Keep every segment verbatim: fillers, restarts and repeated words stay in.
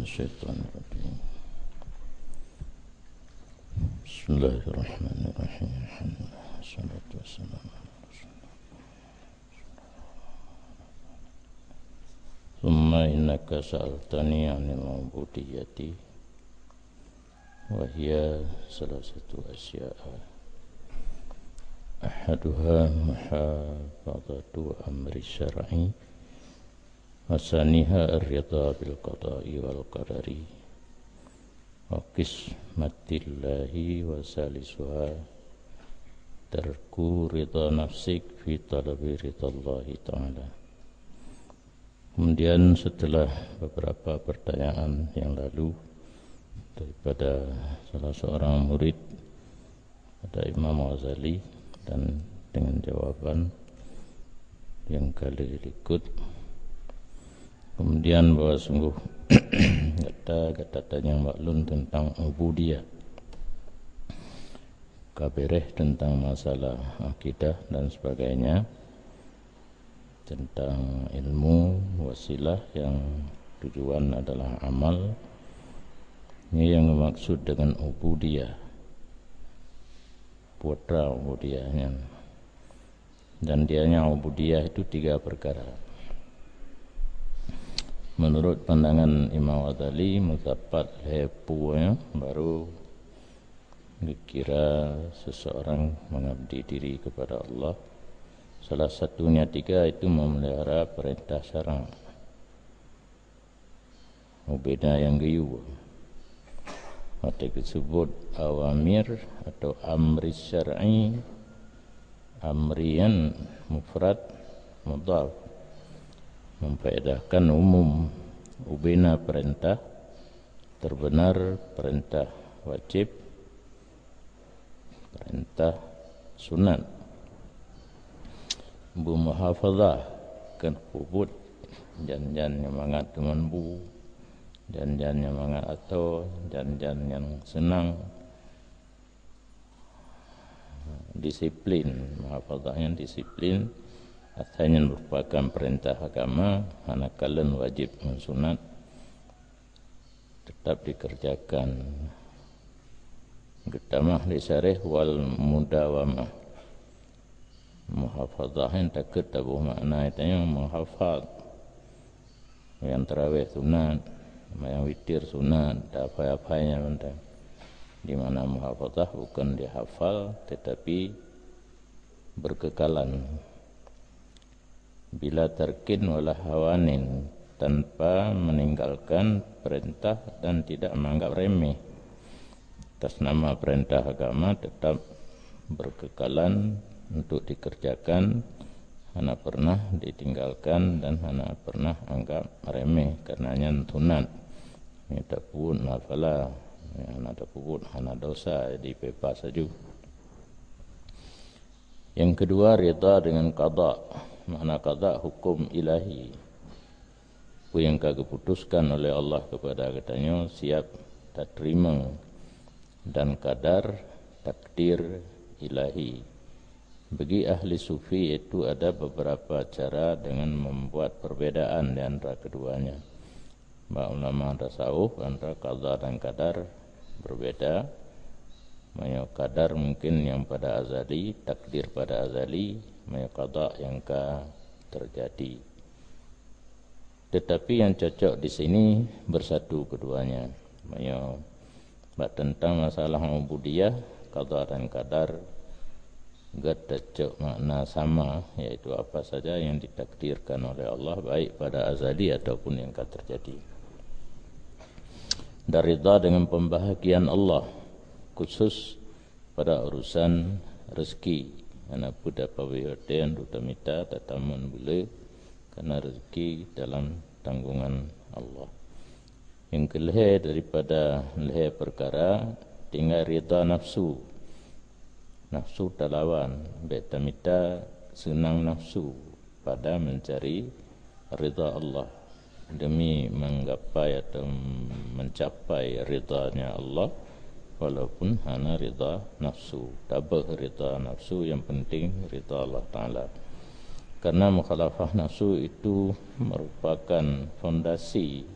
الشيطان الرجيم. بسم الله الرحمن الرحيم. الحمد لله والصلاة والسلام على رسول الله. ثم إنك سألتني عن العبودية، وهي ثلاثة أشياء، أحدها محافظة أمر الشرع، وثانيها الرضا بالقضاء والقدر وقسمة الله، وثالثها ترك رضا نفسك في طلب رضا الله تعالى. Kemudian setelah beberapa pertanyaan yang lalu daripada salah seorang murid pada Imam Ghazali, dan dengan jawaban yang kali likot, kemudian bahwa sungguh gata, gata tanyong bak lôn tentang ubudiyah, ka bereh tentang masalah akidah dan sebagainya, tentang ilmu wasilah yang tujuan adalah amal. Ini yang dimaksud dengan ubudiyah, putra ubudiyah nyan. Dan dianya ubudiyah itu tiga perkara. Menurut pandangan Imam Ghazali, meusapat lhèe peue nyan baru dikira seseorang mengabdi diri kepada Allah. Salah satunya tiga, itu memelihara perintah syarak. Ubena nyang geuyue. Watèe geuseubut awamir atau amri syar'i, amri nyan mufrad mudhaf, memfaedahkan umum. Ubena perintah, terbenar perintah wajib, perintah sunat. Beumuhafazah keu peubuet jan-jan nyang mangat teumon bu, jan-jan nyang mangat atô, jan-jan nyang seunang. Disiplin, muhafazah nyan disiplin, asai nyan merupakan perintah agama, hana kalon wajib ngon sunat. Tetap dikerjakan. Geutamah lé syarah wal mudawamah. Muhafazah nyan takheun taboh makna tanyoe muhafaz. Nyang tarawih sunat, nyang witir sunat, dan apai-apai nyan mantong. Di mana muhafazah bukan dihafal, tetapi berkekalan. Bila tarkin wala hawanin, tanpa meninggalkan perintah dan tidak menganggap remeh. Atas nama perintah agama tetap berkekalan untuk dikerjakan, hana pernah ditinggalkan dan hana pernah anggap remeh, karena nyan sunat. Nyang tapeubuet na phala, nyang hana tapeubuet hana dosa, jadi bebas laju. Yang kedua, rida dengan qada. Makna qada, hukum ilahi. Peue nyang ka geuputuskan oleh Allah kepada geutanyoe siap tateurimong, dan qadar, takdir ilahi. Bagi ahli sufi, yaitu ada beberapa cara dengan membuat perbedaan di antara keduanya. Bak ulama tasawuf, antara qada dan qadar berbeda. Meunyoe qadar mungkin nyang pada azali, takdir pada azali, meunyoe qada nyang ka terjadi. Tetapi yang cocok di sini bersatu keduanya. Meunyoe bak tentang masalah ubudiyah, qada dan qadar, geucok makna sama, yaitu apa saja yang ditakdirkan oleh Allah, baik pada azali ataupun yang ka terjadi. Dan rida dengan pembahagian Allah, khusus pada urusan rezeki. Hana peue tapeubuet, watèe nyan tamita, tatamong buleue, karena rezeki dalam tanggungan Allah. Nyang keulhèe daripada lhèe perkara, tinggai rida nafsu. Nafsu talawan, bèk tamita seunang nafsu pada mencari rida Allah. Demi menggapai atau mencapai ridanya Allah, walaupun hana rida nafsu. Tabeuh rida nafsu, yang penting rida Allah Ta'ala. Karena mukhalafah nafsu itu merupakan fondasi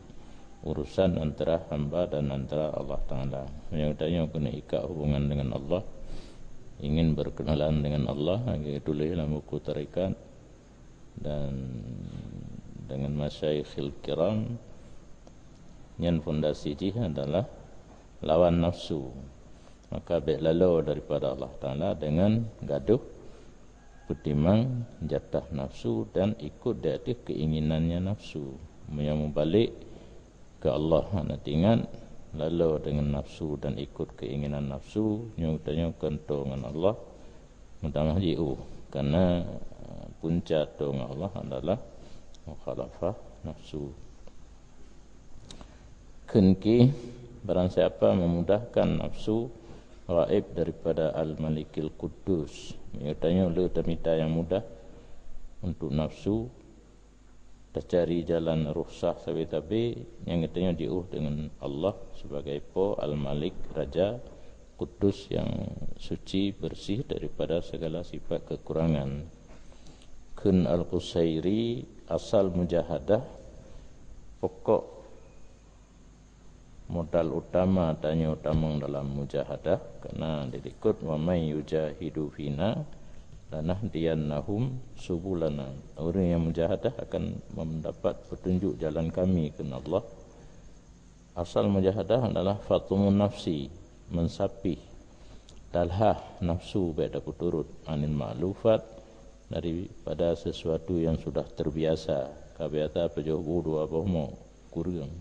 urusan antara hamba dan antara Allah Taala. Meunyoe tanyoe keuneuk ikat hubungan dengan Allah, ingin berkenalan dengan Allah, lagée tuléh lam buku tarekat dan dengan masyaikhil kiram, nyan fondasi jih adalah lawan nafsu. Maka bék lalo daripada Allah Taala dengan gadoh peutimang jatah nafsu dan ikut di ateueh keinginannya nafsu. Meunyoe mubalek keu Allah hana teuingat, lalo deungon nafsu dan ikot keuinginan nafsu, nyoe tanyoe keuntô ngon Allah, meutamah jiôh. Karena, eh, punca tô ngon Allah adalah mukhalafah nafsu. Kheun ki, barang siapa memudahkan nafsu gaib daripada Al-Malikil Quddus, nyoe tanyoe le tamita nyang mudah untuk nafsu, tacari jalan rukhsah sabe-sabe, nyang geutanyoe jiôh deungon Allah sibagai Po, Al-Malik, Raja, Kudus, nyang suci, bersih daripada segala sifat kekurangan. Kheun Al-Qusairi, asal mujahadah, pokok modal utama tanyoe tamong dalam mujahadah, karena dilikot, "Wa may yujahidu fina lanahdiyannahum subulana." Ureuëng nyang mujahadah akan mendapat petunjuk jalan Kami, kheun Allah. Asal mujahadah adalah fatmun nafsi, mensapih, talhah nafsu bék tapeuturot, anil ma'lufat, daripada sesuatu yang sudah terbiasa. Ka biasa peujoh bu dua boh mok, kureueng.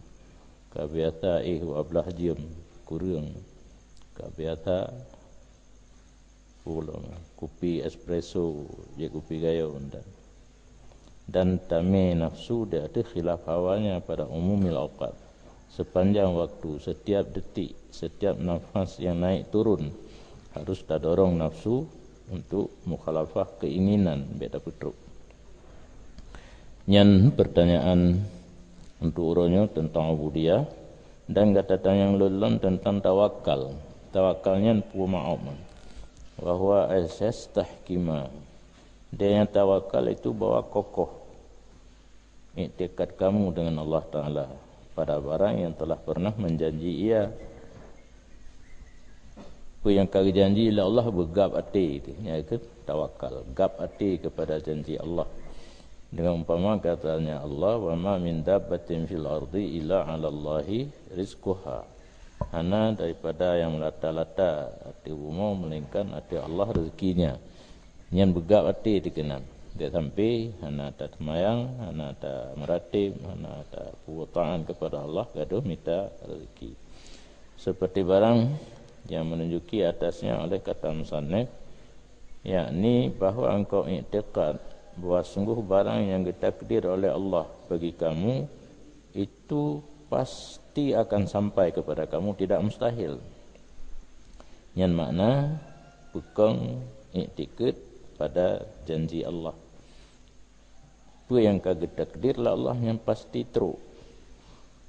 Ka biasa éh dua blaih jeuem, kureueng. Ka biasa pulang kupi espresso, jeuet kupi gayo dan, dan tamé nafsu di ateueh khilaf hawanya pada umumil awqat. Sepanjang waktu, setiap detik, setiap nafas yang naik turun, harus tadorong nafsu untuk mukhalafah keinginan bék tapeutrok. Nyan pertanyaan untuk uroe nyoe tentang ubudiyah, dan gata tanyong lôn lom tentang tawakal. Tawakal nyan peue makna? Bahwa asas tahkima. Dia yang tawakal itu bahwa kokoh iktikad kamu dengan Allah Taala pada barang yang telah pernah menjanji Ia. Peue nyang ka geujanji lé Allah beugab até, itu nya keuh tawakal, gab até kepada janji Allah. Dengan umpama katanya Allah, "Wa ma min dabbatin fil ardi illa 'alallahi rizquha." Hana daripada yang melata-lata ateueh bumoe melainkan ateueh Allah rezekinya. Nyan beugab até dikeunan. Dak sampai hana taseumayang, hana tameuratéb, hana tapeubuet taat kepada Allah, gadoh mita rezeki. Seperti barang yang menunjuki atasnya oleh kata musannif, yakni bahwa engkau iktikad bahwa sungguh barang yang ditakdir oleh Allah bagi kamu itu pasti akan sampai kepada kamu, tidak mustahil. Nyan makna peukong iktikad pada janji Allah. Peue nyang ka geutakdir lé Allah nyan pasti trok.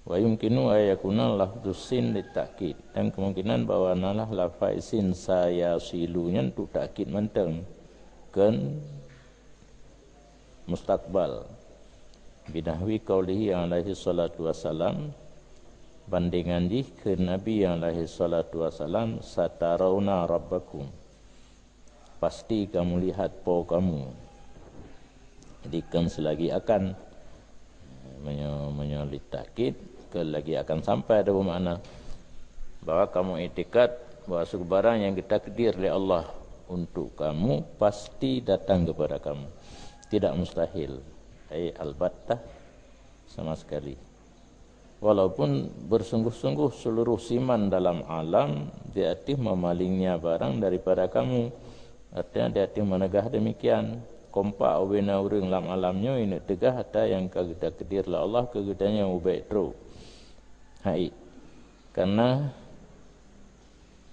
Wa yumkinu an yakuna lafdzus sin litakkid, dan kemungkinan bahwa nalah lafai sin sayasilu nyan untuk takkid mantong, kon mustaqbal. Binahwi qaulihi alaihi salatu wassalam, bandingan jih keu Nabi alaihi salatu wassalam, "Satarawna rabbakum." Pasti kamu lihat Po kamu. Jadi, kon seulagi akan. Meunyoe, meunyoe litakkid, kon lagi akan sampai ada bermakna bahwa kamu iktikad bahwa segala barang yang ditakdir oleh Allah untuk kamu pasti datang kepada kamu. Tidak mustahil. Ai albattah, sama sekali. Walaupun bersungguh-sungguh seluruh siman dalam alam di ateueh memalingnya barang daripada kamu, artinya di ateueh meunegah demikian, kompak ubena ureuëng lam alam nyoe ineuk teugah ata nyang ka geutakdir lé Allah keu geutanyoe ubek trok. Hai, karena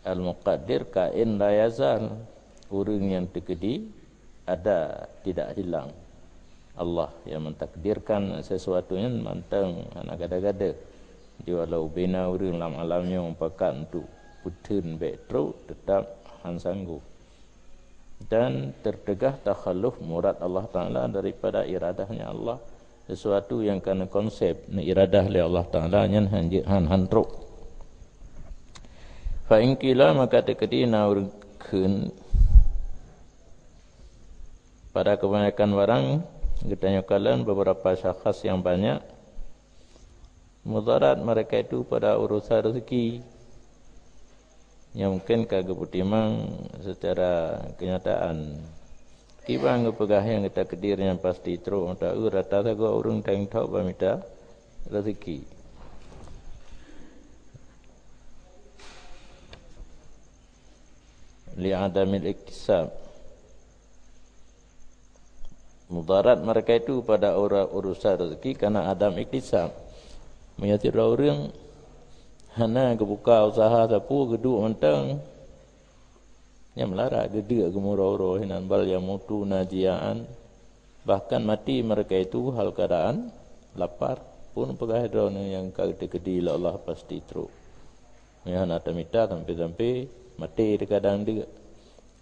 Al-Muqaddir kain la yazal, ureuëng nyang teukeudi ada, tidak hilang. Allah nyang mentakdirkan sesuatu nyan mantong hana gada-gada. Di walau ubena ureuëng lam alam nyoe pakat untuk peutheun bék trok, tetap han sanggob. Dan tertegah takhaluf murad Allah Taala daripada iradahnya Allah Sesuatu nyang ka neukonsep, neuiradah lé Allah Taala nyan han jeuet, han, han trok. Fa in qila, maka teukeudi na ureuëng kheun, pada kebanyakan barang, geutanyoe kalon beberapa syakhs nyang banyak, mudarat mereka itu pada urusan rezeki. Nyang mungken ka geupeutimang secara kenyataan. Kiban geupeugah nyang geutakdir nyang pasti trok, meuta eu rata sagoe ureuëng teuintok bak mita rezeki. Li adamil iktisab. Mudarat mereka itu pada ura-, urusan rezeki karena adam iktisab. Meunyoe sidroe ureuëng hana geubuka usaha sapeue, geuduek mantong, nyan meularat geuduek geumuro-uro hinan, bal yamutuna jiaan, bahkan mati mereka itu hal keadaan lapar. Pun peugah droeneuh nyang ka teukeudi lé Allah pasti trok. Meunyoe hana tamita sampai-sampai mati teukadang deuk.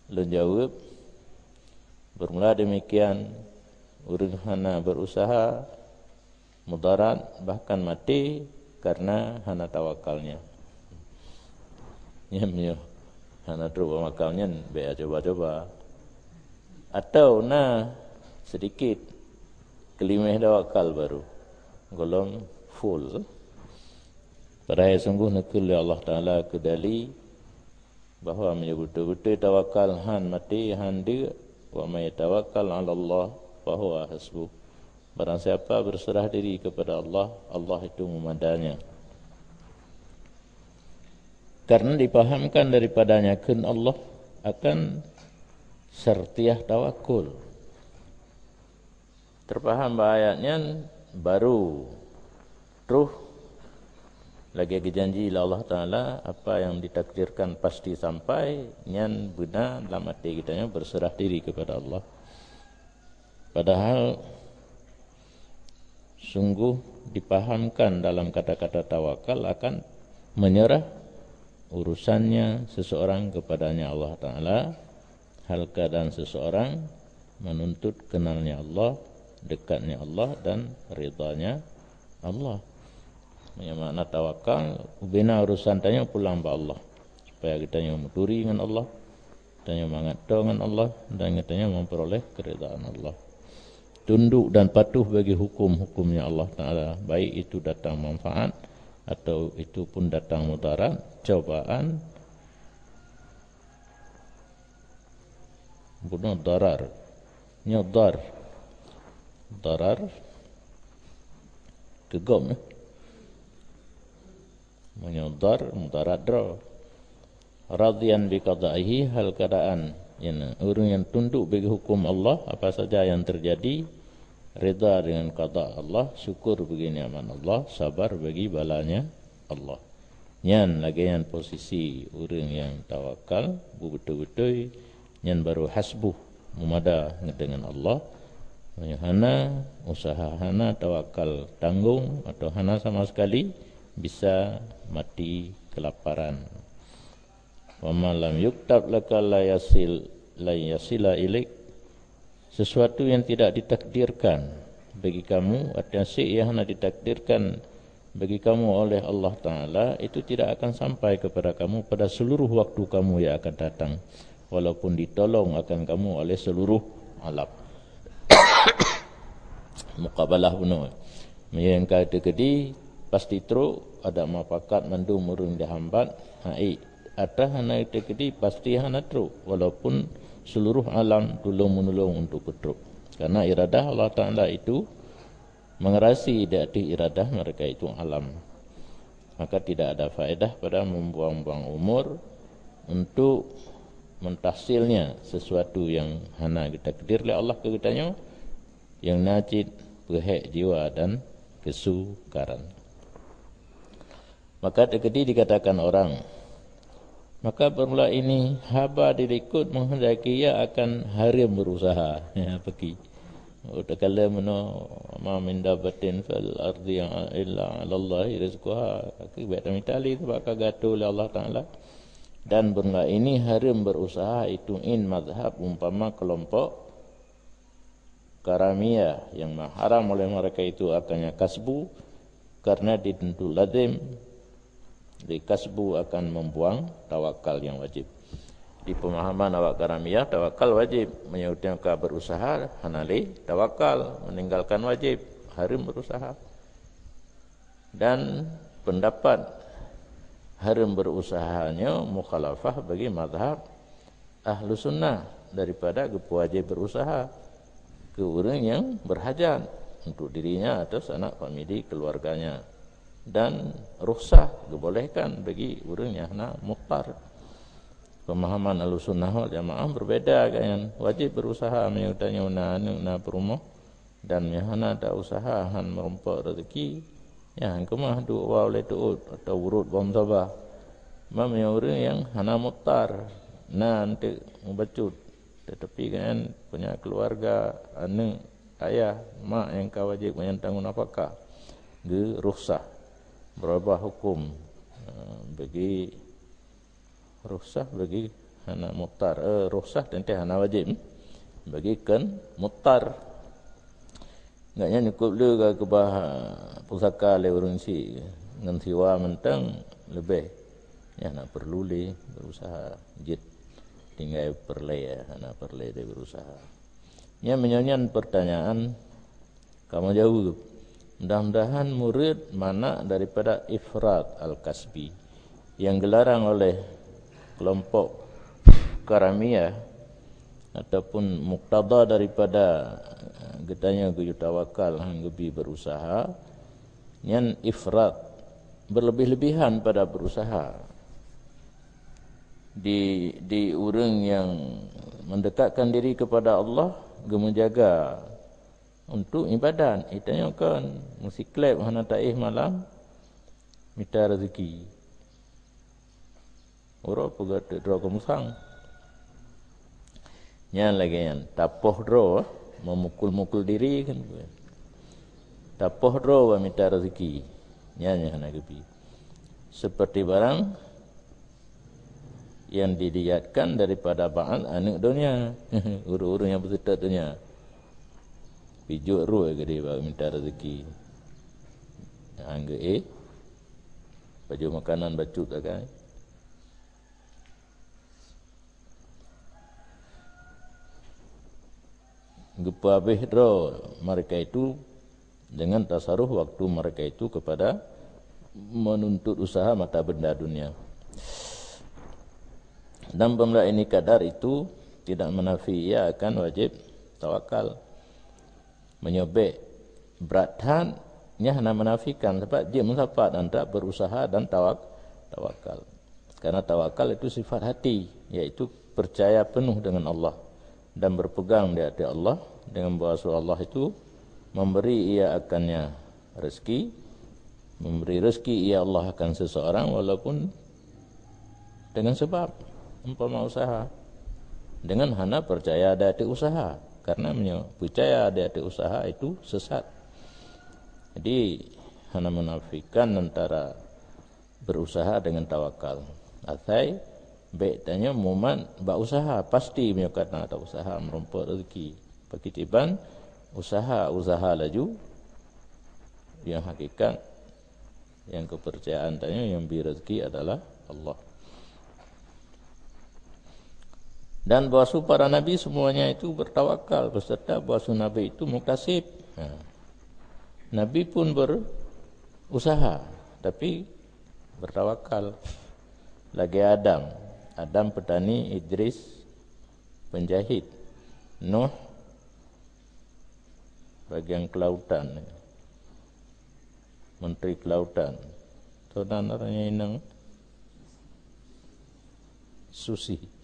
Lôn jaweueb, bermula demikian, ureuëng hana berusaha, mudarat, bahkan mati karena hana tawakalnya. Nyan meunyoe hana trok bak makam nyan, bèk coba-coba. Atau na sedikit keulimeh tawakal baru, gohlom full. Padahai sungguh neukheun lé Allah Taala keu Dali bahwa meunyoe beutôi-beutôi tawakal han maté, han deuk, wa may yatawakkal 'alallah fa huwa hasbuh. Barang siapa berserah diri kepada Allah, Allah itu memadanya. Karena dipahamkan daripadanya kheun Allah akan sertiah tawakul. Teupaham bak ayat nyan, baru troh lagée geujanji lé Allah Taala, apa nyang ditakdirkan pasti sampai, nyan beuna lam até geutanyoe berserah diri kepada Allah. Padahal sungguh dipahamkan dalam kata-kata tawakal akan menyerah urusannya seseorang kepadanya Allah Taala, hal keadaan seseorang menuntut kenalnya Allah, dekatnya Allah, dan ridhanya Allah. Meunyoe makna tawakal, ubena urusan tanyoe pulang bak Allah, supaya geutanyoe meuturi ngon Allah, tanyoe mangat toe ngon Allah, dan geutanyoe memperoleh keridhaan Allah. Tunduk dan patuh bagi hukum-hukumnya Allah Taala, baik itu datang manfaat atau itu pun datang mudarat, cobaan, bunoe darar. Nyoe dar. Darar. Keu gob, eh. Meunyoe dar, mudarat droe. Radhiyan bi qadaihi, hal keadaan. Yang ureuëng nyang tunduk bagi hukum Allah, apa saja yang terjadi, rida dengan qada Allah, syukur bagi nikmat Allah, sabar bagi balanya Allah. Nyan lagée nyan posisi ureuëng nyang tawakal, beubeutôi-beutôi, nyan baru hasbuh, meumada deungon Allah. Meunyoe hana, usaha hana, tawakal tanggong atau hana sama sekali, bisa mati kelaparan. Wa ma lam yuktab laka la yasil, la yasila ilaik. Sesuatu yang tidak ditakdirkan bagi kamu, artinya syiek yang hana ditakdirkan bagi kamu oleh Allah Taala, itu tidak akan sampai kepada kamu pada seluruh waktu kamu yang akan datang, walaupun ditolong akan kamu oleh seluruh alam. Mukabalah bunoe. Meunyoe nyang ka teukeudi pasti trok, adak mupakat mandum ureuëng dihambat, hai, ata hana teukeudi pasti hana trok, walaupun seluruh alam tulông-meunulông untuk peutrok. Karena iradah Allah Taala itu mengerasi di ateueh iradah mereka itu alam. Maka tidak ada faedah pada membuang-buang umur untuk mentahsilnya sesuatu yang hana geutakdir lé Allah keu geutanyoe, yang na cit peuhék jiwa dan keusukaran. Maka teukeudi dikatakan orang, maka bermula ini haba dilikot menghendaki ia akan hareuem berusaha. Ya, peki. Utakala meunoe, ma min dabbatin fil ardi illa 'alallahi rizquha. Keu bèk tamita lé sabab ka geuatur lé Allah Taala. Dan bermula ini hareuem berusaha itu in mazhab umpama kelompok karamiyah yang mengharam oleh mereka itu akannya kasbu, karena ditentu lazim di kasbu akan membuang tawakal yang wajib. Di pemahaman awak karamiyah, tawakal wajib. Meunyoe ka berusaha, hana lé tawakal, meninggalkan wajib, hareuem berusaha. Dan pendapat hareuem berusaha nyoe mukhalafah bagi mazhab Ahlu Sunnah daripada geupeuwajéb berusaha keu ureuëng nyang berhajat untuk dirinya atau sanak famili keluarganya, dan rukhsah geubolehkan bagi ureuëng nyang hana muktar. Pemahaman Ahlu Sunnah wal Jamaah berbeda, kan? Wajéb berusaha meunyoe tanyoe na aneuëk, na peurumoh, dan meunyoe hana ta usaha, han meurumpok rezeki, nyan keumah duek wa ulée teuôt atau urot bom saba. Ma meunyoe ureuëng nyang hana muktar, na anteuk mubacut, tetapi kan punya keluarga, aneuëk, ayah, mak nyang ka wajéb nyan tanggung nafakah, geu rukhsah. Beurubah huköm, eh, bagi rukhsah bagi hana muktar. Eh, rukhsah teuntée hana wajéb. Bagi kon muktar. Gobnyan cukup le ka keubah pusaka lé ureuëng syiek ngon siwa mantong leubeh. Nyan hana perlu lé berusaha jeuet tinggai peureulée, hana peureulée lé berusaha. Nyan meunyoe nyan pertanyaan kamoe jaweueb. Mudah-mudahan murit mangat daripada ifrat al-kasbi yang geularang oleh kelompok karamiyah ataupun muktada daripada, eh, geutanyoe geuyue tawakal han geubi berusaha, nyan ifrat, berlebih-lebihan pada berusaha. Di, di ureuëng nyang mendekatkan diri kepada Allah, geumeujaga untuk ibadat. Itanyoe kan meusiklep hana taéh malam mita rezeki. Uroe peugah teuk droe keu musang. Nyan lagée nyan, tapoh droe, memukul-mukul diri kan. Tapoh droe bak mita rezeki. Nyan nyang hana geubi. Seperti barang yang dilihatkan daripada ba'at aneuëk donya. Ureuëng-ureuëng nyang beuseutôt donya. Pijok ruh geude bak mita rezeki. Anggeuéh, baju makanan bacut akai. Geupeuhabéh droe mereka itu dengan tasaruf waktu mereka itu kepada menuntut usaha mata benda dunia. Dan peumla ini kadar itu tidak menafi ia akan wajib tawakal. Meunyoe bék brat that, nyan hana menafikan, sabab jeuet meusapat antara berusaha dan tawak-, tawakal. Karena tawakal itu sifat hati, yaitu percaya penuh dengan Allah dan berpegang di hati Allah dengan bahwa Allah itu memberi ia akannya rezeki, memberi rezeki ia Allah akan seseorang walaupun dengan sebab, umpama usaha, dengan hana percaya di hati usaha. Karena meunyoe percaya di hati usaha itu sesat. Jadi, hana menafikan antara berusaha dengan tawakal. Asai bék tanyoe mumat bak usaha, pasti meunyoe ka na usaha meurumpok rezeki. Pakitiban usaha-usaha laju, yang hakikat, yang kepercayaan tanyoe yang beri rezeki adalah Allah. Dan bahwa para nabi semuanya itu bertawakal, beserta bahwa nabi itu muktasib. Ha. Nabi pun berusaha, tapi bertawakal. Lagi Adam, Adam petani, Idris penjahit, Nuh bagian kelautan, menteri kelautan. Tonan orangnya inang susi.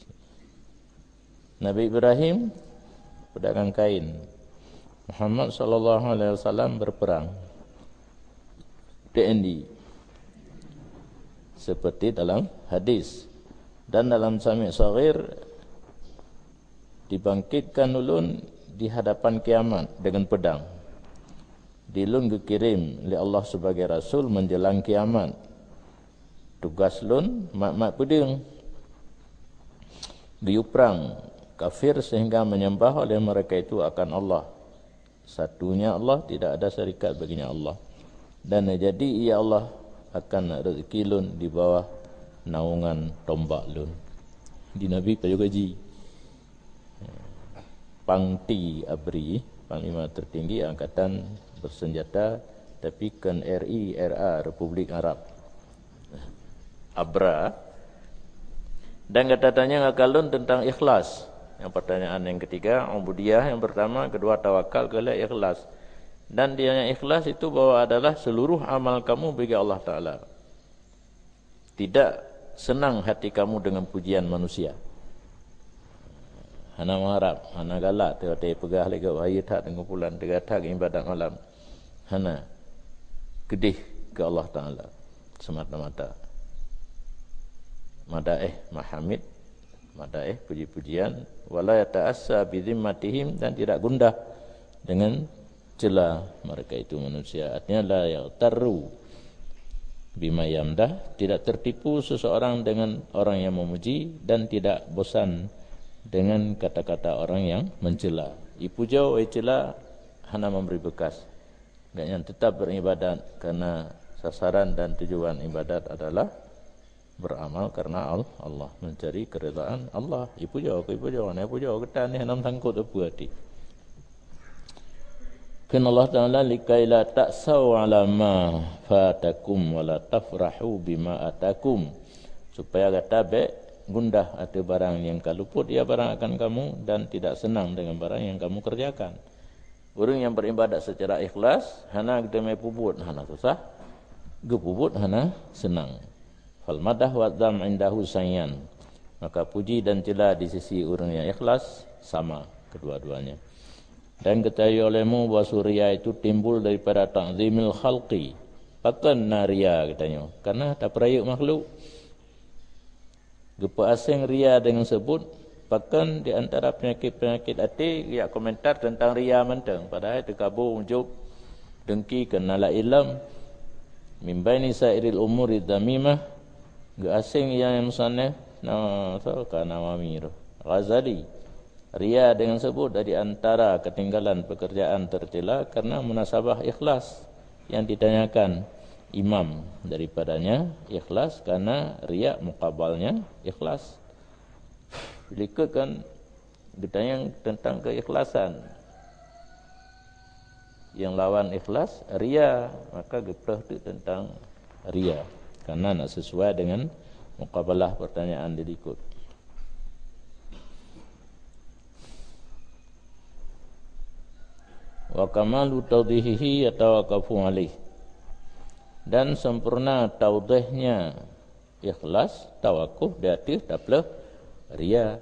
Nabi Ibrahim pedagang kain. Muhammad sallallahu alaihi wasallam berperang. T N I. Seperti dalam hadis. Dan dalam Sami' Saghir, dibangkitkan ulun di hadapan kiamat dengan pedang. Di ulun geukirém lé Allah sebagai rasul menjelang kiamat. Tugas lôn mat-mat peudeueng. Geuyue prang kafir sehingga menyembah oleh mereka itu akan Allah. Satunya Allah, tidak ada syarikat baginya Allah. Dan jadi ia Allah akan rezeki lôn di bawah naungan tombak lôn. Di Nabi pajoh gaji. Pangti Abri, panglima tertinggi angkatan bersenjata, tapi kan R I, R A, Republik Arab. Abra. Dan gata tanya ngon lôn tentang ikhlas. Yang pertanyaan yang ketiga, ubudiyah yang pertama, kedua tawakal, keuhilaf ikhlas. Dan dia yang ikhlas itu bahwa adalah seluruh amal kamu bagi Allah Taala. Tidak senang hati kamu dengan pujian manusia. Hana meuharab, hana galak, teuka peugah lé geuh, "Wah, ie that deungon pulan, teuga that ibadat malam." Hana. Keudeh keu Allah Taala semata-mata. Madaéh mahamid, madaéh puji-pujian, wala yata'assa bi zimmatihim, dan tidak gundah dengan celah mereka itu manusia. Artinya, la yaghtarru bima yamdah, tidak tertipu seseorang dengan orang yang memuji, dan tidak bosan dengan kata-kata orang yang mencela. Ipujoe, icela, hana memberi bekas. Gobnyan tetap beribadat karena sasaran dan tujuan ibadat adalah beramal karena Al-, Allah, mencari keridhaan Allah. Ipujoe, ipujoe, ipujoe, gata nyan hana meusangkot peue hati. Kheun Allah Taala, "Likai la ta'sau ala ma fatakum wa la tafrahu bima atakum." Supaya gata bék gundah ateueh barang nyang ka luput ia barang akan kamu, dan tidak senang dengan barang yang kamu kerjakan. Ureuëng nyang beribadat secara ikhlas, hana geuteumé peubuet hana susah, geupeubuet hana seunang. Fal madah wa dzam indahu saiyan. Maka puji dan ceula di sisi ureuëng nyang ikhlas sama kedua-duanya. Dan geutayue lé mu bahwa ria itu timbul daripada ta'zimil khalqi. Pakon na ria geutanyoe? Karena tapeurayeuk makhluk. Geupeuaseng ria deungon seubut, pakon di antara peunyakét-peunyakét até geujak komentar teuntang ria mantong, padahai teukabô, ujub, dengki, keunalat ilom. Mimbai nisa iril umuri dzamimah, geuaseng nyang musannif, na, so, ka Nawawi roh, Ghazali. Ria deungon seubut dari antara keutinggalan peukeurjaan teucela karena munasabah ikhlas yang ditanyakan imam daripadanya ikhlas karena ria mukabalnya ikhlas. Likot kan geutanyong tentang keikhlasan. Yang lawan ikhlas, ria, maka geupeuleueh teuk tentang ria. Karena nak sesuai dengan mukabalah pertanyaan di likot. Wa kamalu tawdihihi yatawakafu alaih. Dan sempurna taudihnya ikhlas, tawakuf di ateueh tapeuleueh ria.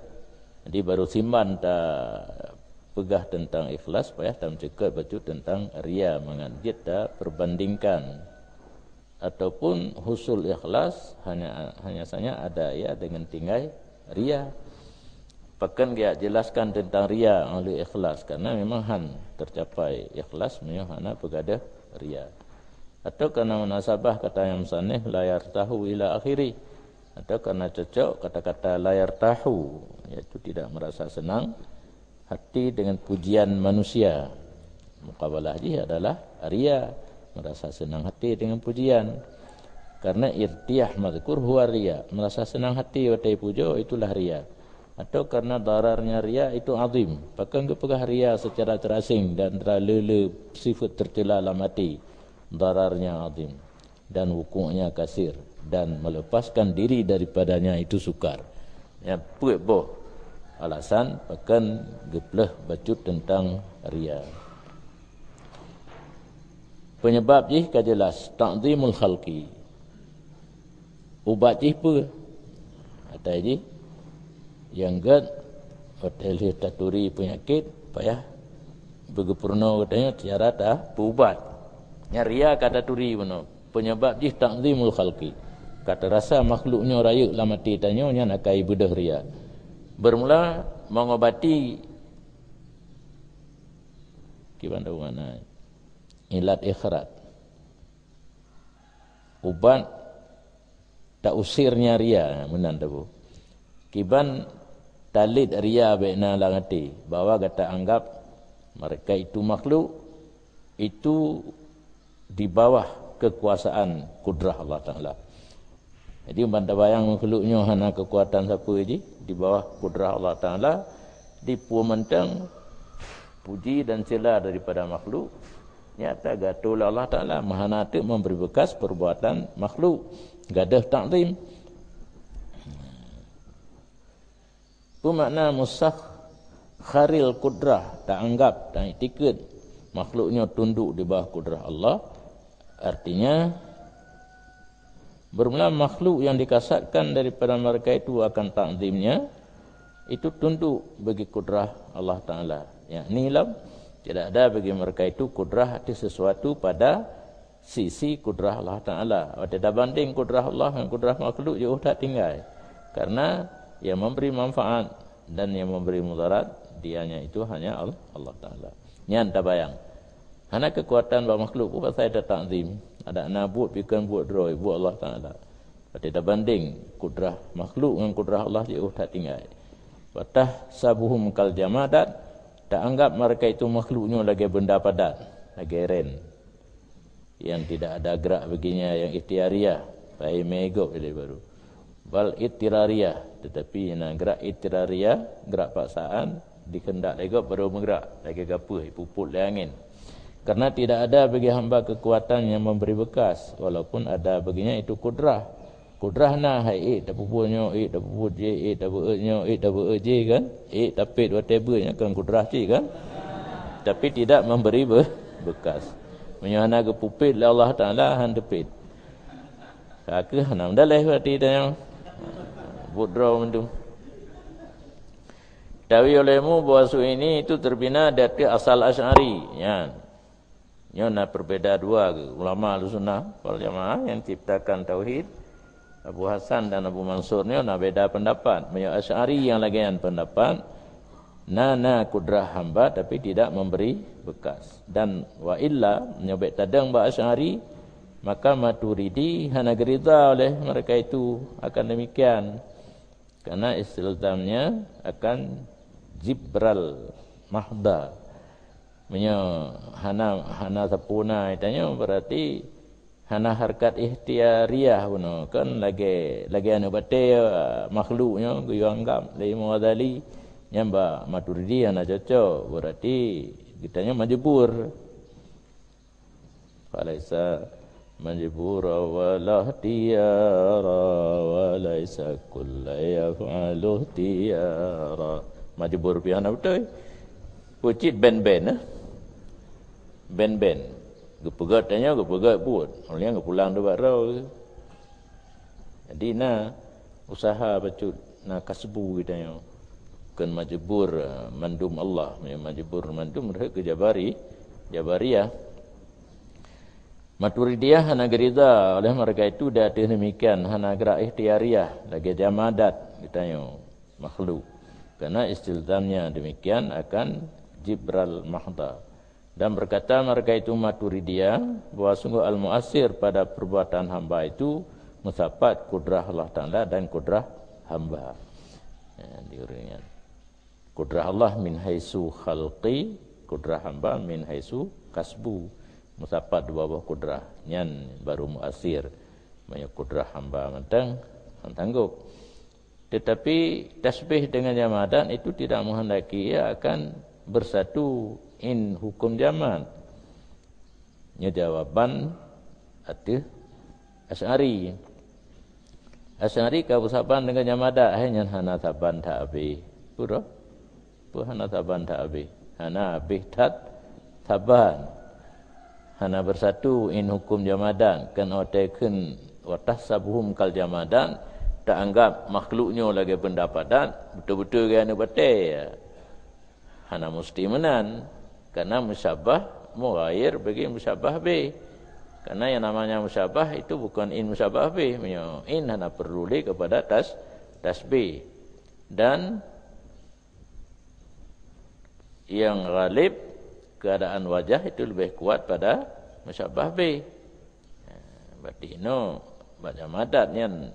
Jadi baru siman tapeugah tentang ikhlas, payah tameuceukeut bacut tentang ria mangat jeuet tapeubandingkan. Ataupun husul ikhlas hanya, hanya saja ada ia dengan tinggai ria. Pakon geujak jelaskan tentang ria oleh ikhlas, karena memang han tercapai ikhlas meunyoe hana peugadôh ria. Atau karena munasabah kata nyang musannif la yartahu ila akhiri, atau karena cocok kata-kata la yartahu, yaitu tidak merasa senang hati dengan pujian manusia. Mukabalah jih adalah ria, merasa senang hati dengan pujian. Karena irtiyah mazkur huwa ria, merasa senang hati watée pujoe itulah ria. Atau karena dararnya ria itu azim, pakon geupeugah ria secara terasing dan teralele sifat tercela lam hati. Dararnya azim dan wukuknya kasir, dan melepaskan diri daripadanya itu sukar. Ya, peuet boh alasan pakon geupeuleueh bacut tentang ria. Penyebab jih ka jelas, ta'zimul khalqi. Ubat jih peue? Atai jih, nyang gét, watée lheueh taturi peunyakét, payah beugeupurunoe geutanyoe cara tapeuubat. Nyan ria ka taturi bunoe. Penyebab jih ta'zimul khalqi. Ka tarasa makhluk nyoe rayeuk lam até tanyoe, nyan akai beudôh ria. Bermula mengobati kiban tahu makna ilat ikhrat. Ubat tausirnya ria, meunan tabu. Kiban talit ria bék na lam até, bahwa gata anggap Mereka itu makhluk, itu di bawah kekuasaan kudrah Allah Taala. Jadi, ban tabayang makhluk nyoe hana kekuatan sapeue jih, di bawah kudrah Allah Taala, dipeue mantong puji dan cela daripada makhluk, nyata geuatô lé Allah Taala, hana teuk memberi bekas perbuatan makhluk, gadôh takzim. Peue makna musakhkharil qudrah, taanggap, taiktikeuet makhluk nyoe tunduk di bawah kudrah Allah? Artinya, bermula makhluk yang dikasatkan daripada mereka itu akan takzimnya, itu tunduk bagi kudrah Allah Taala. Yakni lam, tidak ada bagi mereka itu kudrah atas sesuatu pada sisi kudrah Allah Taala. Watée tabandeng kudrah Allah ngon kudrah makhluk, jauh that tinggai. Karena yang memberi manfaat dan yang memberi mudarat, dianya itu hanya Allah, Allah Taala. Nyan tabayang. Hana kekuatan bak makhluk pun pasai tatakzim. Adak na buet pih kon buet droe, buet Allah Taala. Watée tabandeng kudrah makhluk ngon kudrah Allah, jauh that tinggai. Wa tahsabuhum kal jamadat, taanggap mereka itu makhluk nyoe lagée benda padat, lagée ren. Yang tidak ada gerak baginya yang ikhtiariah, pai mé gob lé baru. Bal ittirariah, tetapi na gerak ittirariah, gerak paksaan, dikehendak lé gob baru meugerak, lagée gapeue ipupot lé angén. Karena tidak ada bagi hamba kekuatan yang memberi bekas, walaupun ada baginya itu kudrah. Kudrah na, hai ék tapeubuet nyoe, ék tapeubuet jih, ék tabeuet nyoe, ék tabeuet jih kan? Ék tapét watée beuet nyan kan kudrah cit kan? Tapi tidak memberi be-, bekas. Meunyoe hana geupeupiet lé Allah Taala, han teupét. Ka kheueh hana meudaleh berarti tanyoe. Buet droe mandum. Tawi olehmu bahwa su ini itu terbina di atas asal Asy'ari. Nyan. Nyoe na perbeda dua ulama Ahlussunnah wal Jamaah yang ciptakan tauhid. Abu Hasan dan Abu Mansur nyoe na beda pendapat. Meunyoe Asy'ari nyang lagée nyan pendapat, na, na kudrah hamba tapi tidak memberi bekas. Dan wa illa, meunyoe bék tadong bak Asy'ari, maka Maturidi hana geurida oleh mereka itu akan demikian. Karena istilzamnya akan jibral mahda. Meunyoe hana, hana sapeue na tanyoe, berarti hana harkat ikhtiariah bunoe. Kan lagée, lagée aneuëk batée, makhluk nyoe geuyue anggap lé Imam Ghazali, nyan bak Maturidi hana cocok. Berarti geutanyoe majbur. Falaisa majbura wala ikhtiyara, walaisa kulla yaf'alu ikhtiyara. Majbur pih hana beutôi. Peue cit ben-ben, eh? Ben-ben. Geupeugét tanyoe, geupeugét buet. Ulôn geupulang dubak droe. Jadi na usaha bacut na kasbu geutanyoe. Kon majbur, eh, mandum Allah, meunyoe majbur mandum rhot keu Jabari, Jabariyah. Maturidiyah hana geurida, oleh mereka itu di ateueh demikian hana gerak ikhtiariyah lagée jamadat geutanyoe makhluk. Karena istilzamnya demikian akan jibral mahda. Dan berkata mereka itu Maturidiyah, bahwa sungguh al-muassir pada perbuatan hamba itu meusapat kudrah Allah Taala dan kudrah hamba. Ya, diuringan. Kudrah Allah min haitsu khalqi, kudrah hamba min haitsu kasbu. Meusapat dua boh kudrah. Nyan baru muassir. Meunyoe kudrah hamba mantong, han tanggôp. Tetapi tasbih dengan jamadat itu tidak menghendaki ia akan bersatu in hukum jamad. Nyoe jawaban ateueh Asy'ari. Asy'ari ka beusaban dengan jamadat, hai nyan hana saban that abéh. Peue droe? Peue hana saban that abéh? Hana abéh that saban. Hana bersatu in hukum jamadat, kan watée kheun wa tahsabuhum kal jamadat, taanggap makhluk nyoe lagée benda padat, beutôi-beutôi lagée aneuëk batée. Hana musti meunan, karena musyabah mughair bagi musyabah bih. Karena yang namanya musyabah itu bukan in musyabah bih, meunyoe in hana perlu lé kepada tas-, tasbih. Dan yang ghalib, keadaan wajah itu lebih kuat pada musyabah bih. Berarti inoe bak jamadat nyan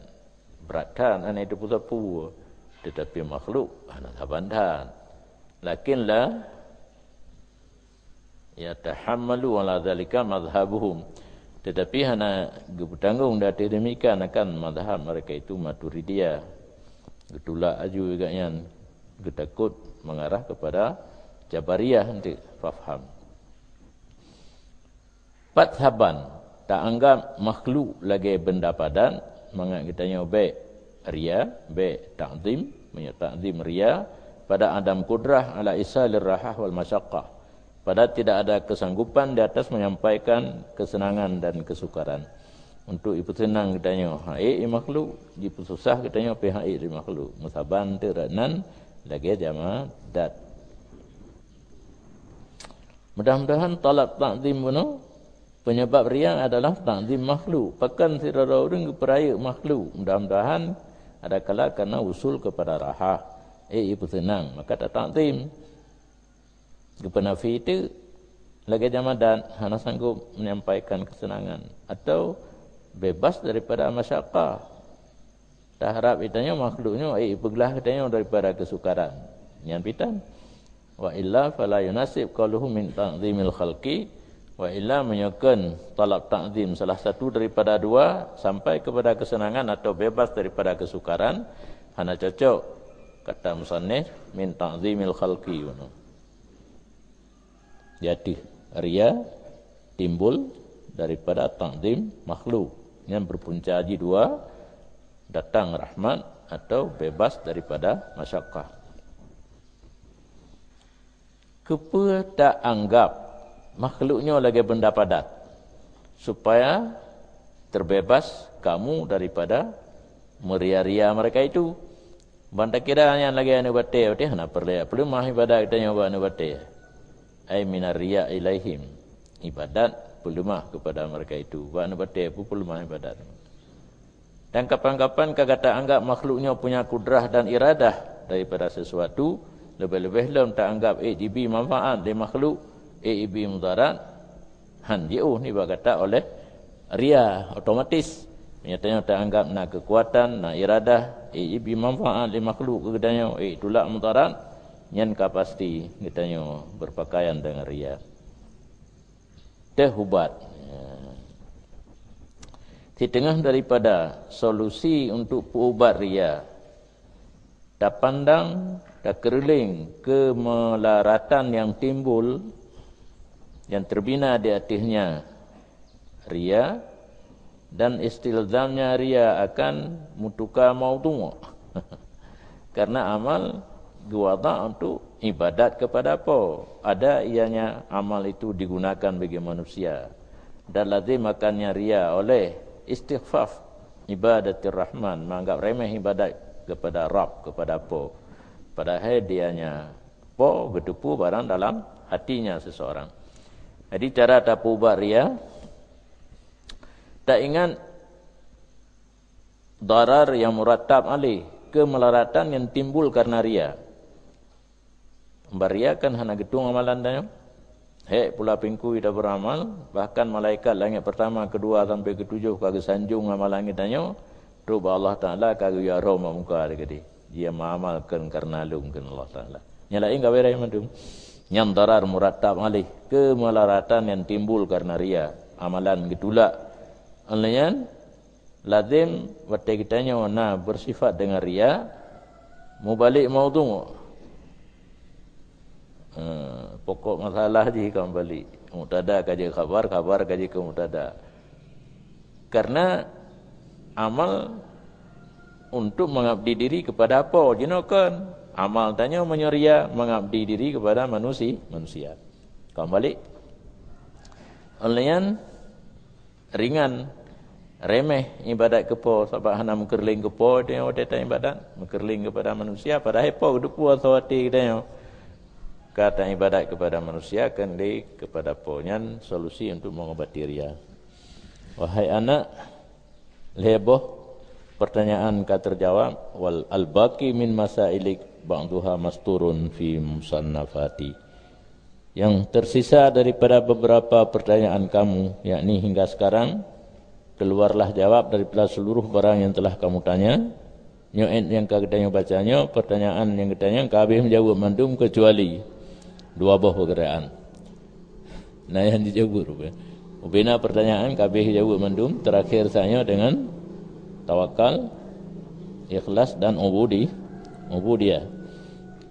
brat that hana itu peue-peue, tetapi makhluk hana saban that. Lakin la Yatahammalu ala dzalika madhhabuhum. Tetapi hana geupeutanggong di ateueh demikian akan madhab mereka itu Maturidiyah. Geutulak aju gobnyan, geutakot mengarah kepada Jabariyah nanti, fafham. Pat saban taanggap makhluk lagée benda padat, mangat geutanyoe bék ria, bék takzim, meunyoe takzim ria, pada adam kudrah ala isalir rahah wal masyaqqah, pada tidak ada kesanggupan di atas menyampaikan kesenangan dan kesukaran. Untuk ipeuseunang geutanyoe, hak ék di makhluk, jipeususah geutanyoe pih hak ék di makhluk. Meusaban teuk nan lagée jamadat. Mudah-mudahan talab takzim bunoe penyebab ria adalah takzim makhluk. Pakon sidroe ureuëng geupeurayeuk makhluk. Mudah-mudahan adakala karena usul kepada raha, ék ipeuseunang, maka tatakzim. Geupeunafi teuk lagée jamadat, hana sanggob menyampaikan kesenangan atau bebas daripada masyakkah. Taharab geutanyoe makhluk nyoe, eh, ipeuglah geutanyoe daripada keusukaran. Nyan pitan. Wa illa fala yunasib qauluhu min ta'zimil khalqi. Wa illa meunyoe kon talab ta'zim salah satu daripada dua sampai kepada kesenangan atau bebas daripada keusukaran, hana cocok kata musannif min ta'zimil khalqi. Di ateueh ria timbul daripada ta'zim makhluk. Nyan berpunca jih dua, datang rahmat atau bebas daripada masyakkah. Keupeue taanggap makhluk nyoe lagée benda padat, supaya terbebas kamu daripada meuria-ria mereka itu? Ban takira nyan lagée aneuk batée, watée hana peureulée peuleumah ibadat geutanyoe bak aneuk batée. Ai minar riya ilaihim, ibadat peuleumah kepada mereka itu. Bak aneuk batée pun peuleumah ibadat. Dan kapan-kapan ka gata anggap makhluk nyoe punya kudrah dan iradah daripada sesuatu, leubeh-leubeh lom taanggap ék jibi manfaat lé makhluk, ék jibi mudarat, han jiôh nibak gata oleh ria otomatis. Meunyoe tanyoe taanggap na keukuatan, na iradah, ék jibi manfaat lé makhluk keu geutanyoe, ék tulak mudarat, nyan ka pasti geutanyoe berpakaian dengan ria. Teuh ubat. Siteungoh daripada solusi untuk peuubat ria, tapandang, takeureuleng keumelaratan nyang timbul, nyang teubina di ateueh nyan ria, dan istilzamnya ria akan meutuka maudhu'. Karena amal geuwadak untuk ibadat kepada Po. Ada ianya amal itu digunakan bagi manusia. Dan lazim akannya ria oleh istikhfaf ibadatir Rahman, menganggap remeh ibadat kepada Rabb, kepada Po. Padahai dianya Po geuteupeue barang dalam hatinya seseorang. Jadi cara tapeuubat ria, taingat darar yang murattab alih, keumelaratan yang timbul karena ria. Ban ria kan hana geutueng amalan tanyoe. Hék pula pingkui tabeuamal, bahkan malaikat langét pertama, kedua sampai ketujuh ka geusanjong amalan geutanyoe, trok bak Allah Taala ka geuyue rhom bak muka teuh keudeh. Jih meuamalkan karena lôn kheun Allah Taala. Nyang laén ka beres mandum. Nyan darar murattab alih, keumelaratan yang timbul karena ria, amalan geutulak. Oleh nyan, lazim watée geutanyoe na bersifat dengan ria, mubalek maudhu'. Eh, pokok masalah jih ka mubalek. Mubtada ka jeuet khabar, khabar ka jeuet keu mubtada. Karena amal untuk mengabdi diri kepada Po jinoe kon. Amal tanyoe meunyoe ria mengabdi diri kepada manusi-, manusia. Ka mubalek. Oleh nyan, ringan, remeh ibadat keu Po, sabab hana meukeureuléng keu Po tanyoe watée taibadat, meukeureuléng keupada manusia, padahai Po geuteupeue asoe até geutanyoe. Ka taibadat keupada manusia, keuneuk keupada Po. Nyan solusi untuk mengobati ria. Wahai anak, lhée boh pertanyaan ka teujawab, wal albaqi min masailik ba'duha masturun fi musannafati. Yang tersisa daripada beberapa pertanyaan kamu, yakni hingga sekarang, keluarlah jawab daripada seluruh barang yang telah kamu tanya. Nyoe nyang ka geutanyoe baca nyoe, pertanyaan nyang geutanyoe ka habéh meujaweueb mandum keucuali dua boh peuguraan. Nah, nyang jijaweueb rupanya. Ubena pertanyaan ka abéh jaweueb mandum, terakhir saja dengan tawakal, ikhlas dan ubudi, ubudiyah.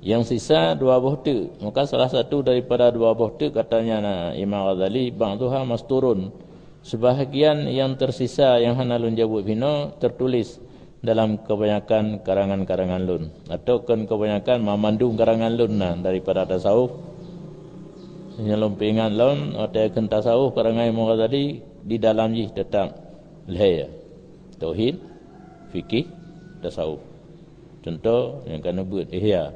Yang sisa dua boh teuk. Maka salah satu daripada dua boh teuk katanya Imam Ghazali, "Ba'duha masturun." Sebahagian yang tersisa yang hana lôn jaweueb hinoe tertulis dalam kebanyakan karangan-karangan lôn, atau kon kebanyakan, mamandum karangan lôn na daripada tasawuf. Nyang lôn peuingat lom, watée kheun tasawuf karangan Imam Ghazali, di dalam jih teutap lhée, tauhid, fikih, tasawuf. Contoh nyang ka neubeuet Ihya.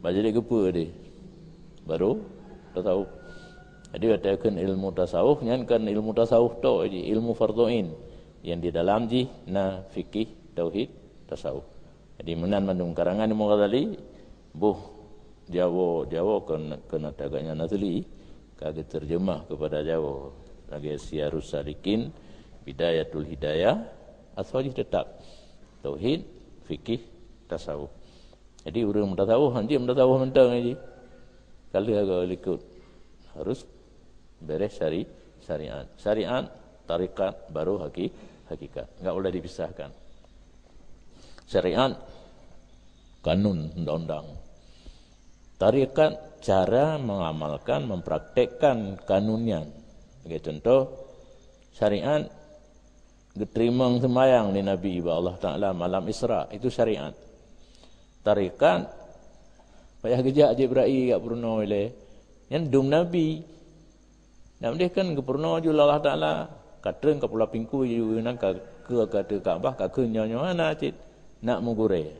Bak jadi keupeue deh? Baru tasawuf. Jadi watée kheun ilmu tasawuf, nyan kan ilmu tasawuf tok, jadi ilmu fardhu ain yang di dalam jih na fikih, tauhid, tasawuf. Jadi meunan mandum karangan Imam Ghazali, boh Jawoe, Jawoe kon, kon ata gobnyan asli, ka geuterjemah kepada Jawoe lagée Siyarus Salikin, Bidayatul Hidayah, asoe jih teutap tauhid, fikih, tasawuf. Jadi ureuëng meutasawuf, hanjeuet meutasawuf mantong jih. Ka lheueh agoe likot. Harus béreh syari-, syariat. Syariat, tarekat, baru haki-, hakikat. Enggak boleh dipisahkan. Syariat, kanun, undang-undang. Tarekat, cara mengamalkan, mempraktekkan kanun nyan. Sebagai contoh, syariat geuteurimong seumayang lé Nabi bak Allah Taala malam Isra, itu syariat. Tarekat, payah geujak Jibril jak peurunoe ilée, nyan dum Nabi. Nyan deh kan geupeurunoe ju lé Allah Taala, ka treun ka Pulo Pingku ju nan ka keu ka ateueh Ka'bah, ka kheun nyoe-nyoe hana cit, nak meugurée.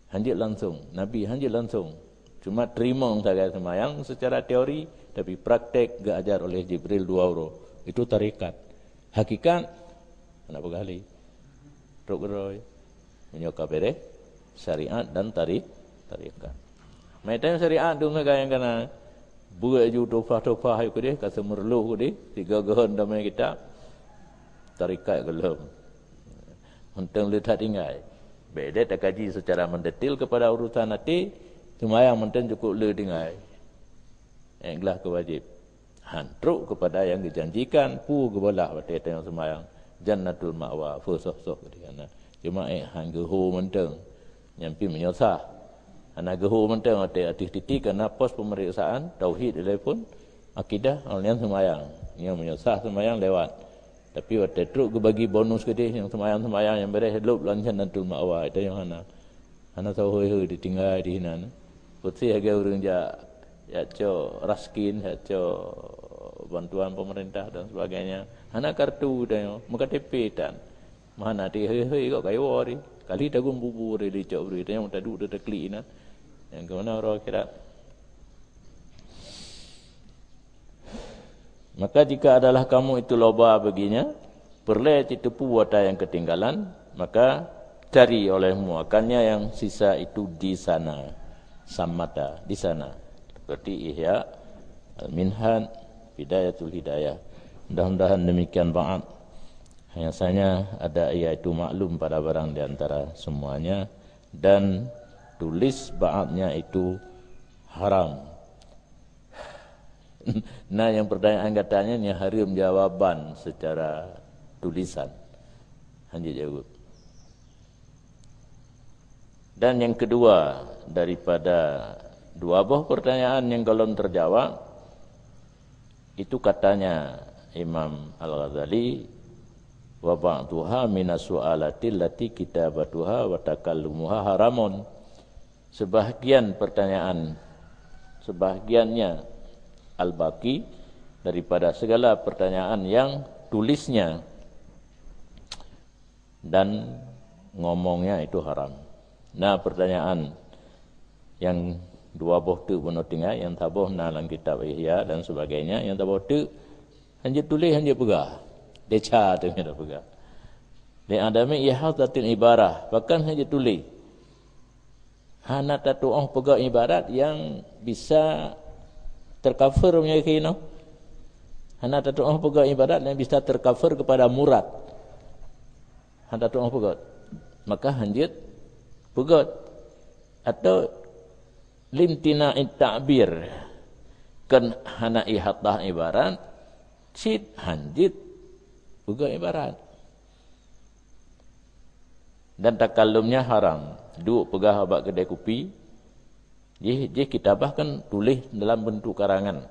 Hanjeuet langsong, Nabi hanjeuet langsong. Cuma teurimong sagai seumayang secara teori, tapi praktek geuajar oleh Jibril dua uroe. Itu tarekat. Hakikat, hana peugah lé. Trok keudroe. Meunyoe ka béreh syariat dan tari-, tarekat. Meuitan syariat tu meuga nyang kana buet ju tupah-tupah ayue keudeh, ka seumeureuloh keudeh, tiga gehon damai kitab. Tarekat gohlom. Mantong le that tinggai. Bék deh takaji secara mendetil kepada urusan até, seumayang mantong cukup le tinggai. Eh, glah keuwajib. Han trok kepada nyang geujanjikan, peue geubalah watée tanyoe seumayang, Jannatul Ma'wa, feusoh-soh di kana. Cuma, eh, han geuho mantong. Nyan pih meunyoe sah. Hana geuho mantong watée ateueh titi kana pos pemeriksaan tauhid ilée phon akidah, awak nyan seumayang. Nyoe meunyoe sah seumayang lewat. Tapi watée trok geubagi bonus keudeh nyang seumayang-seumayang nyang béreh lop lam Jannatul Ma'wa, itu nyang hana. Hana soe hôi-hôi ditinggai di hinan. Putih lagée ureuëng jak, jak cok raskin, jak cok bantuan pemerintah dan sebagainya. Hana kartu tanyoe, meuka T P tan. Meuhana ti hôi-hôi kok kayo di. Kali tagun bubu di dicok bri, tanyoe tadu taklik inan. Nyang keu mana uroe akhirat? Maka jika adalah kamu itu loba baginya, peureulée citeupeue ata nyang keutinggalan, maka cari olehmu akannya yang sisa itu di sana, sammata, di sana. Seperti Ihya, Al-Minhaj, Bidayatul Hidayah. Mudah-mudahan demikian ba'at. Hanya saja ada, yaitu maklum pada barang di antara semuanya, dan tulis ba'atnya itu haram. Nah, yang pertanyaan katanya ni hareuem jawaban secara tulisan. Hanjeuet jaweueb. Dan yang kedua daripada dua boh pertanyaan yang golom terjawab, itu katanya Imam Al-Ghazali, "Wa ba'duha minas su'alati allati kitabatuha wa takallumuha haramun." Sebahagian pertanyaan, sebahagiannya al-baqi daripada segala pertanyaan yang tulisnya dan ngomongnya itu haram. Nah, pertanyaan yang dua boh teuk bunoe tinggai, yang saboh na lam kitab Ihya dan sebagainya, yang saboh teuk hanjeuet tuléh, hanjeuet peugah. Desya teuk hanjeuet peugah. Li adami ihadatil ibarah, bahkan hanjeuet tuléh. Hana tatu'oh peugah ibarat yang bisa tercover meunyoe keunoe. Hana tatu'oh peugah ibarat yang bisa tercover kepada murad. Hana tatu'oh peugah. Maka hanjeuet peugah. Atau limtina'it ta'bir. Kan hana ihatah ibarat, cit hanjeuet peugah ibarat. Dan takallumnya haram. Duek peugah bak keudè kupi, jih, jih kitabah kan tuléh dalam beuntuk karangan.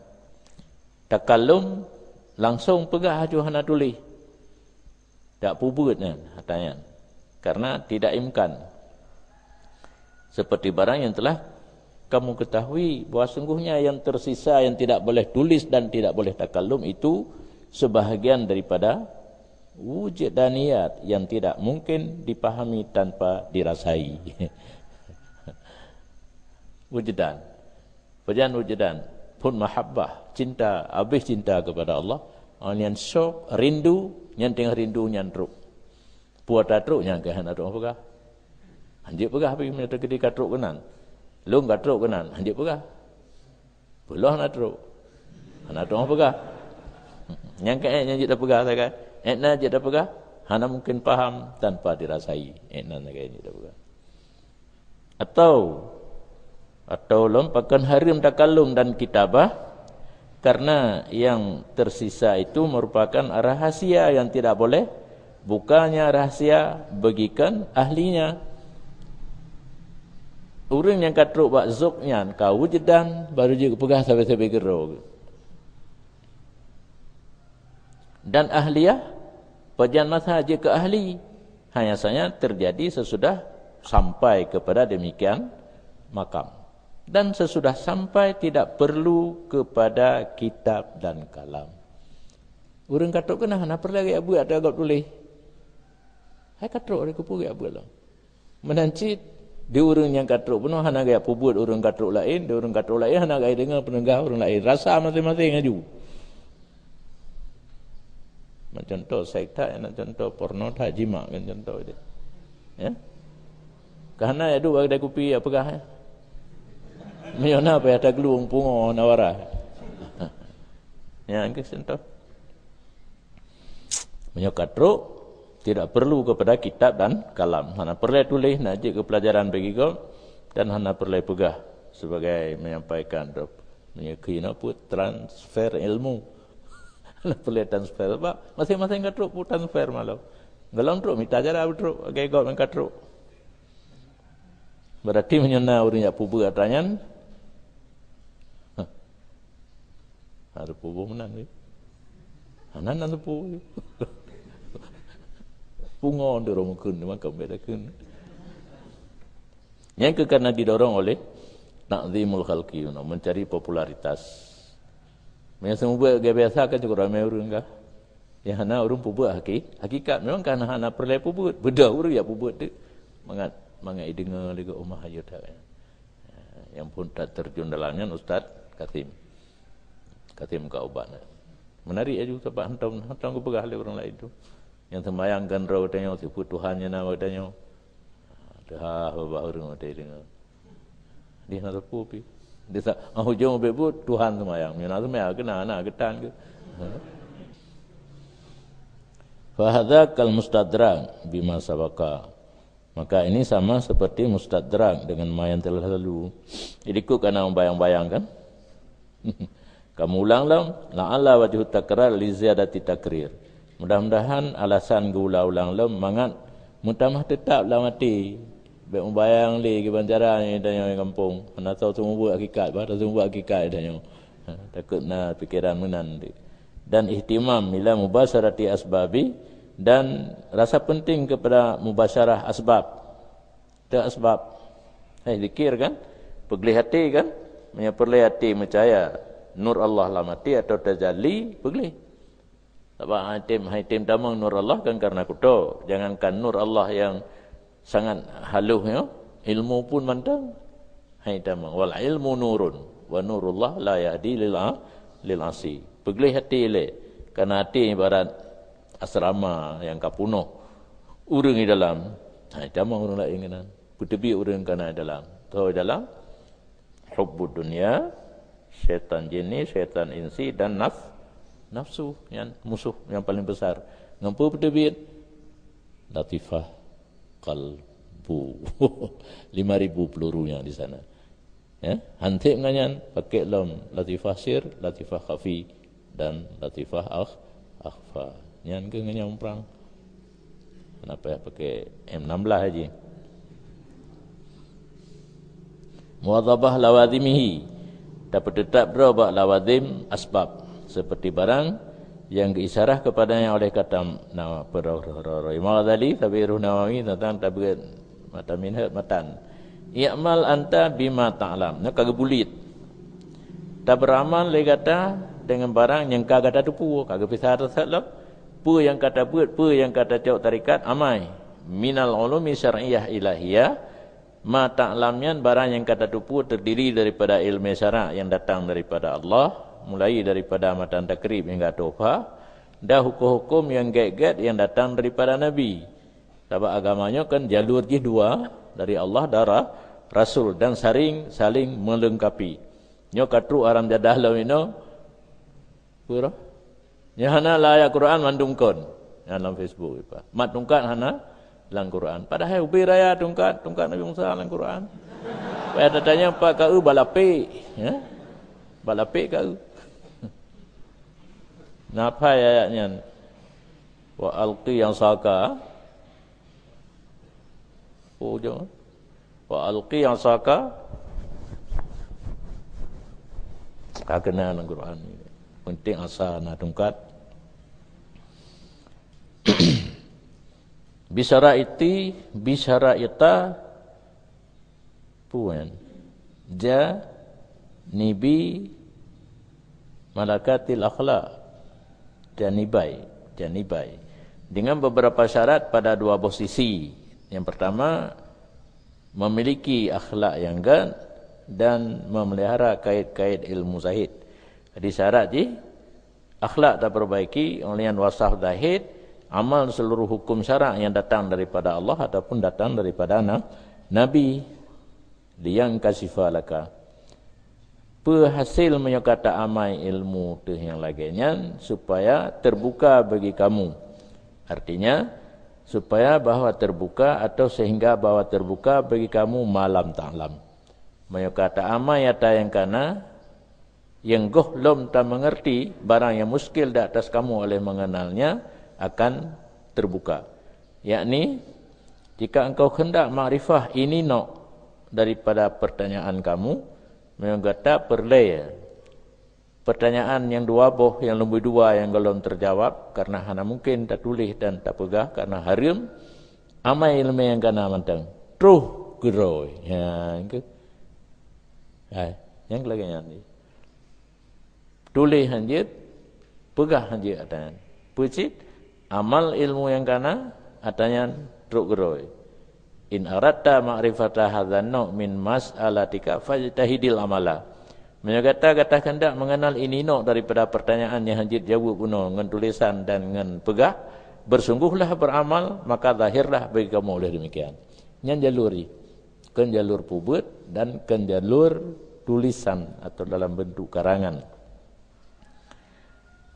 Takallum langsong peugah haju hana tuléh. Tak peubuet nyan, hata nyan. Karena tidak imkan. Seperti barang yang telah kamu ketahui bahwa sungguhnya yang tersisa yang tidak boleh tulis dan tidak boleh takallum itu sebahagian daripada wujdaniyat yang tidak mungkin dipahami tanpa dirasai. Wujdan. Pajan wujdan? Phon mahabbah, cinta, habéh cinta kepada Allah. Nyan syok, rindu, nyan teungoh rindu nyan trok. Peue ata trok nyan keuh hana trok peugah. Hanjeuet peugah pih meunyoe teukeudi ka trok keunan. Lôn ka trok keunan, hanjeuet peugah. Peulom na trok. Hana trok peugah. Nyang keu ék nyan jeuet tapeugah sagai. Ék na jeuet tapeugah, hana mungkin paham tanpa dirasai. Ék na sagai jeuet tapeugah. Atau, atau lom pakon hareuem takallum dan kitabah, karena yang tersisa itu merupakan rahasia yang tidak boleh bukannya rahasia bagikan ahlinya. Ureuëng nyang ka trok bak zuk nyan ka wujdan baru jeuet geupeugah sabe-sabe keudroe. Dan ahliyah, pajan masa jeuet keu ahli, hanya saja terjadi sesudah sampai kepada demikian makam. Dan sesudah sampai tidak perlu kepada kitab dan kalam. Ureuëng ka trok keunan hana peureulée geujak beuet ateueh gob tuléh. Hai ka trok, ada kupeugah beuet lom. Meunan cit, di ureuëng nyang ka trok bunoe hana geujak peubuet ureuëng ka trok laén, di ureuëng ka trok laén hana geujak deungoe peuneugah ureuëng laén. Rasa maséng-maséng laju. Nak contoh seks that, nak contoh porno that, jimak kan contoh dia. Ya? Ka hana ya duek bak keudè kupi ya peugah, ya. Meunyoe na payah tageulueng pungo na wara. Ya, engkau contoh. Meunyoe ka trok, tidak perlu kepada kitab dan kalam. Hana peureulée tuléh, na jeuet keu peulajaran bagi gob, dan hana peureulée peugah sebagai menyampaikan. Meunyoe keu inoe peuet transfer ilmu. Hana peureulée transfer, sebab maséng-maséng ka trok peuet transfer malam. Golom trok mita cara trok, lagée gob nyang ka trok. Berarti meunyoe na ureuëng jak peubuet atra nyan, hah, harus peubuet meunan. Hana nan teupeu. Pungo deurong meukeun, maka beda keun. Nyang keu karena didorong oleh ta'zimul khalqi, mencari popularitas. Meunyoe seumeubeuet lagée biasa kan cukup ramé ureuëng kah. Nyang hana ureuëng peubuet haki-, hakikat. Memang kan hana peureulée peubuet. Beudôh ureuëng jak peubuet tu. Mangat, mangat ideungoe lé geuh umah ayeue that. Nyang phon that terjun dalam nyan Ustaz Kasim. Kasim ka ubat na. Menarik aju sabab hantom, hantom geupeugah lé ureuëng laén tu. Nyang seumayang kan droe tanyoe, sifeuet Tuhan nyang na bak tanyoe. Teuhah babah ureuëng watée deungoe. Di hana teupeu pih. Di sa-, ah, ujong ubit buet, Tuhan seumayang. Meunyoe na seumayang, keunan na geutan keuh. Fahadza kal mustadrak bima sabaqa. Maka ini sama seperti mustadrak dengan ma yang telah lalu. Jadi, kok kana bayang-bayang kan? Kamu ulang lom, la'alla wajhu takrar li ziyadati takrir. Mudah-mudahan alasan geuulang-ulang lom mangat meutamah teutap lam até. Bék mubayang lé kiban cara nyoe tanyoe di gampông. Hana tau seumeubeuet hakikat, bah tau seumeubeuet hakikat tanyoe. Ha, takot na pikeran meunan tu. Dan ihtimam ila mubasyarati asbabi, dan rasa penting kepada mubasyarah asbab. Teu asbab. Hai zikir kan? Peugleh até kan? Meunyoe peureulée até meucaya nur Allah lam até atau tajalli, peugleh. Sabab hai tem, hai tem tamong nur Allah kan karena kuto. Jangankan nur Allah yang sangat halus nyoe, ilmu pun mantong hai tamong. Wal ilmu nurun, wa nurullah la yahdi lil a-, lil asi. Peugleh até lé, karena até ibarat asrama nyang ka punoh ureuëng di dalam. Hai tamong ureuëng laén keunan. Peuteubiet ureuëng kana di dalam. Tho di dalam, hubbud dunya, syaitan jinni, syaitan insi, dan naf-, nafsu, nyan musuh nyang paling besar. Ngon peue peuteubiet? Latifah qalbu. Lima ribu peluru nyang di sana. Ya, han sép ngon nyan, pakai lom latifah sir, latifah khafi, dan latifah akh-, akhfa. Nyan keuh ngon nyan muprang. Hana payah pakai M enam belas haji. Muwadhabah lawazimihi, tapeuteutap droe bak lawazim asbab, seperti barang yang geuisyarah kepadanya oleh kata na peureuroe. Imam Ghazali, Tabi'ir Nawawi, teuntang tabeuet mata minhaj matan. "I'mal anta bima ta'lam." Nyoe ka geubulit. Taberamal lé gata dengan barang nyang ka gata teupeue, ka geupisah teusat lom. Peue nyang ka tabeuet, peue nyang ka tacok tarikat, amai. Minal ulumi syar'iyyah ilahiyah, ma ta'lam nyan barang nyang ka tateupeue terdiri daripada ilmu syarak yang datang daripada Allah, mulai daripada matan takrib hingga tuhfah, dan hukum-hukum yang gét-gét yang datang daripada Nabi. Sabab agama nyoe kan jalur jih dua, dari Allah dan ra-, Rasul, dan saring saling melengkapi. Nyoe ka trok haram jadah lom inoe. Peue roh? Nyang hana lam ayat Quran mandum kon. Nyang lam Facebook ipa. Mat tungkat hana lam Quran. Padahai ubé raya tungkat, tungkat Nabi Musa lam Quran. Payah tatanyong pat ka eu balapek, ya. Balapek ka eu. Na phai ayat nyan. Wa alqi asaka. Oh, jangan. Wa alqi asaka. Ka keuna lam Quran. Penting asa na tungkat. Bisyaraiti, bisyaraita, puan. Janibi malakatil akhlak. Janibai, janibai. Dengan beberapa syarat pada dua boh sisi. Yang pertama, memiliki akhlak yang gét dan memelihara kait-kait ilmu zahid. Jadi syarat jih, akhlak taperbaiki, kemudian wasaf zahid, amal seluruh hukum syarak yang datang daripada Allah ataupun datang daripada na-, Nabi. Liyankasyifa laka. Peue hasé meunyoe ka ta amai ilmu teuh nyang lagée nyan, supaya teubuka bagi kamu. Artinya, supaya bahwa teubuka atau sehingga bahwa teubuka bagi kamu ma lam ta'lam. Meunyoe ka ta amai ata nyang ka na, nyang goh lom ta meungeurti barang nyang muskil di atas kamu oleh mengenalnya akan teubuka. Yakni, jika engkau kheundak makrifah ini nok daripada peurtanyaan kamu, meunyoe gata peureulée peurtanyaan nyang dua boh nyang lumboi dua nyang gohlom teujawab, karna hana mungken tatuléh dan tapeugah karna hareuem, amai ileumé nyang ka na mantong troh keudroe. Ha, engkeu. Hai, nyang lagée nyan. Tuléh hanjeuet, peugah hanjeuet ata nyan. Peue cit? Amal ilmu nyang ka na, ata nyan trok keudroe. In aradta ma'rifata hadzan nau' min mas'alatika fajtahidil amala. Meunyoe gata, gata keundak meungenal ini nok daripada peurtanyaan nyang hanjeuet jaweueb bunoe ngon tulésan dan ngon peugah, bersungguhlah beramal, maka zahirlah bagi kamu oleh demikian. Nyan jalur jih. Kon jalur peubuet dan kon jalur tulisan atau dalam bentuk karangan.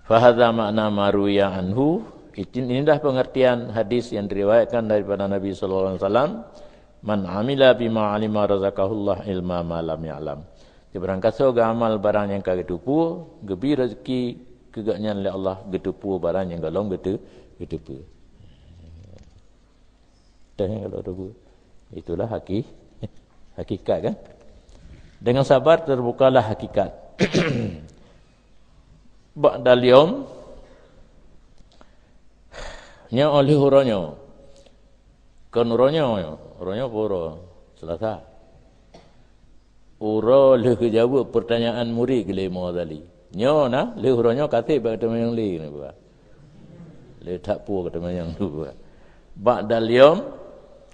Fahadza makna ma ruwiya anhu, itin-, inilah pengertian hadis yang diriwayatkan daripada Nabi sallallahu alaihi wasallam, "Man amila bima alima razaqahullah ilma ma lam ya'lam." Sibarang kasoe geuamal barang nyang ka geuteupeue, geubri rezeki keu gobnyan lé Allah geuteupeue barang nyang gohlom geuteu-, geuteupeue. Teuh kalau teupeue. Itulah haki-, hakikat kan. Dengan sabar terbukalah hakikat. Ba'dal yaum, nyoe 'oh lheueh uroe nyoe. Kon uroe nyoe, uroe nyoe peue uroe? Selasa. Uroe lheueh geujaweueb peurtanyaan murit geuh lé Imam Ghazali. Nyoe na, lheueh uroe nyoe ka sép bak teumanyong lé, keuneuk peugah. Lé that peue ka teumanyong lé peugah. Ba'dal yaum,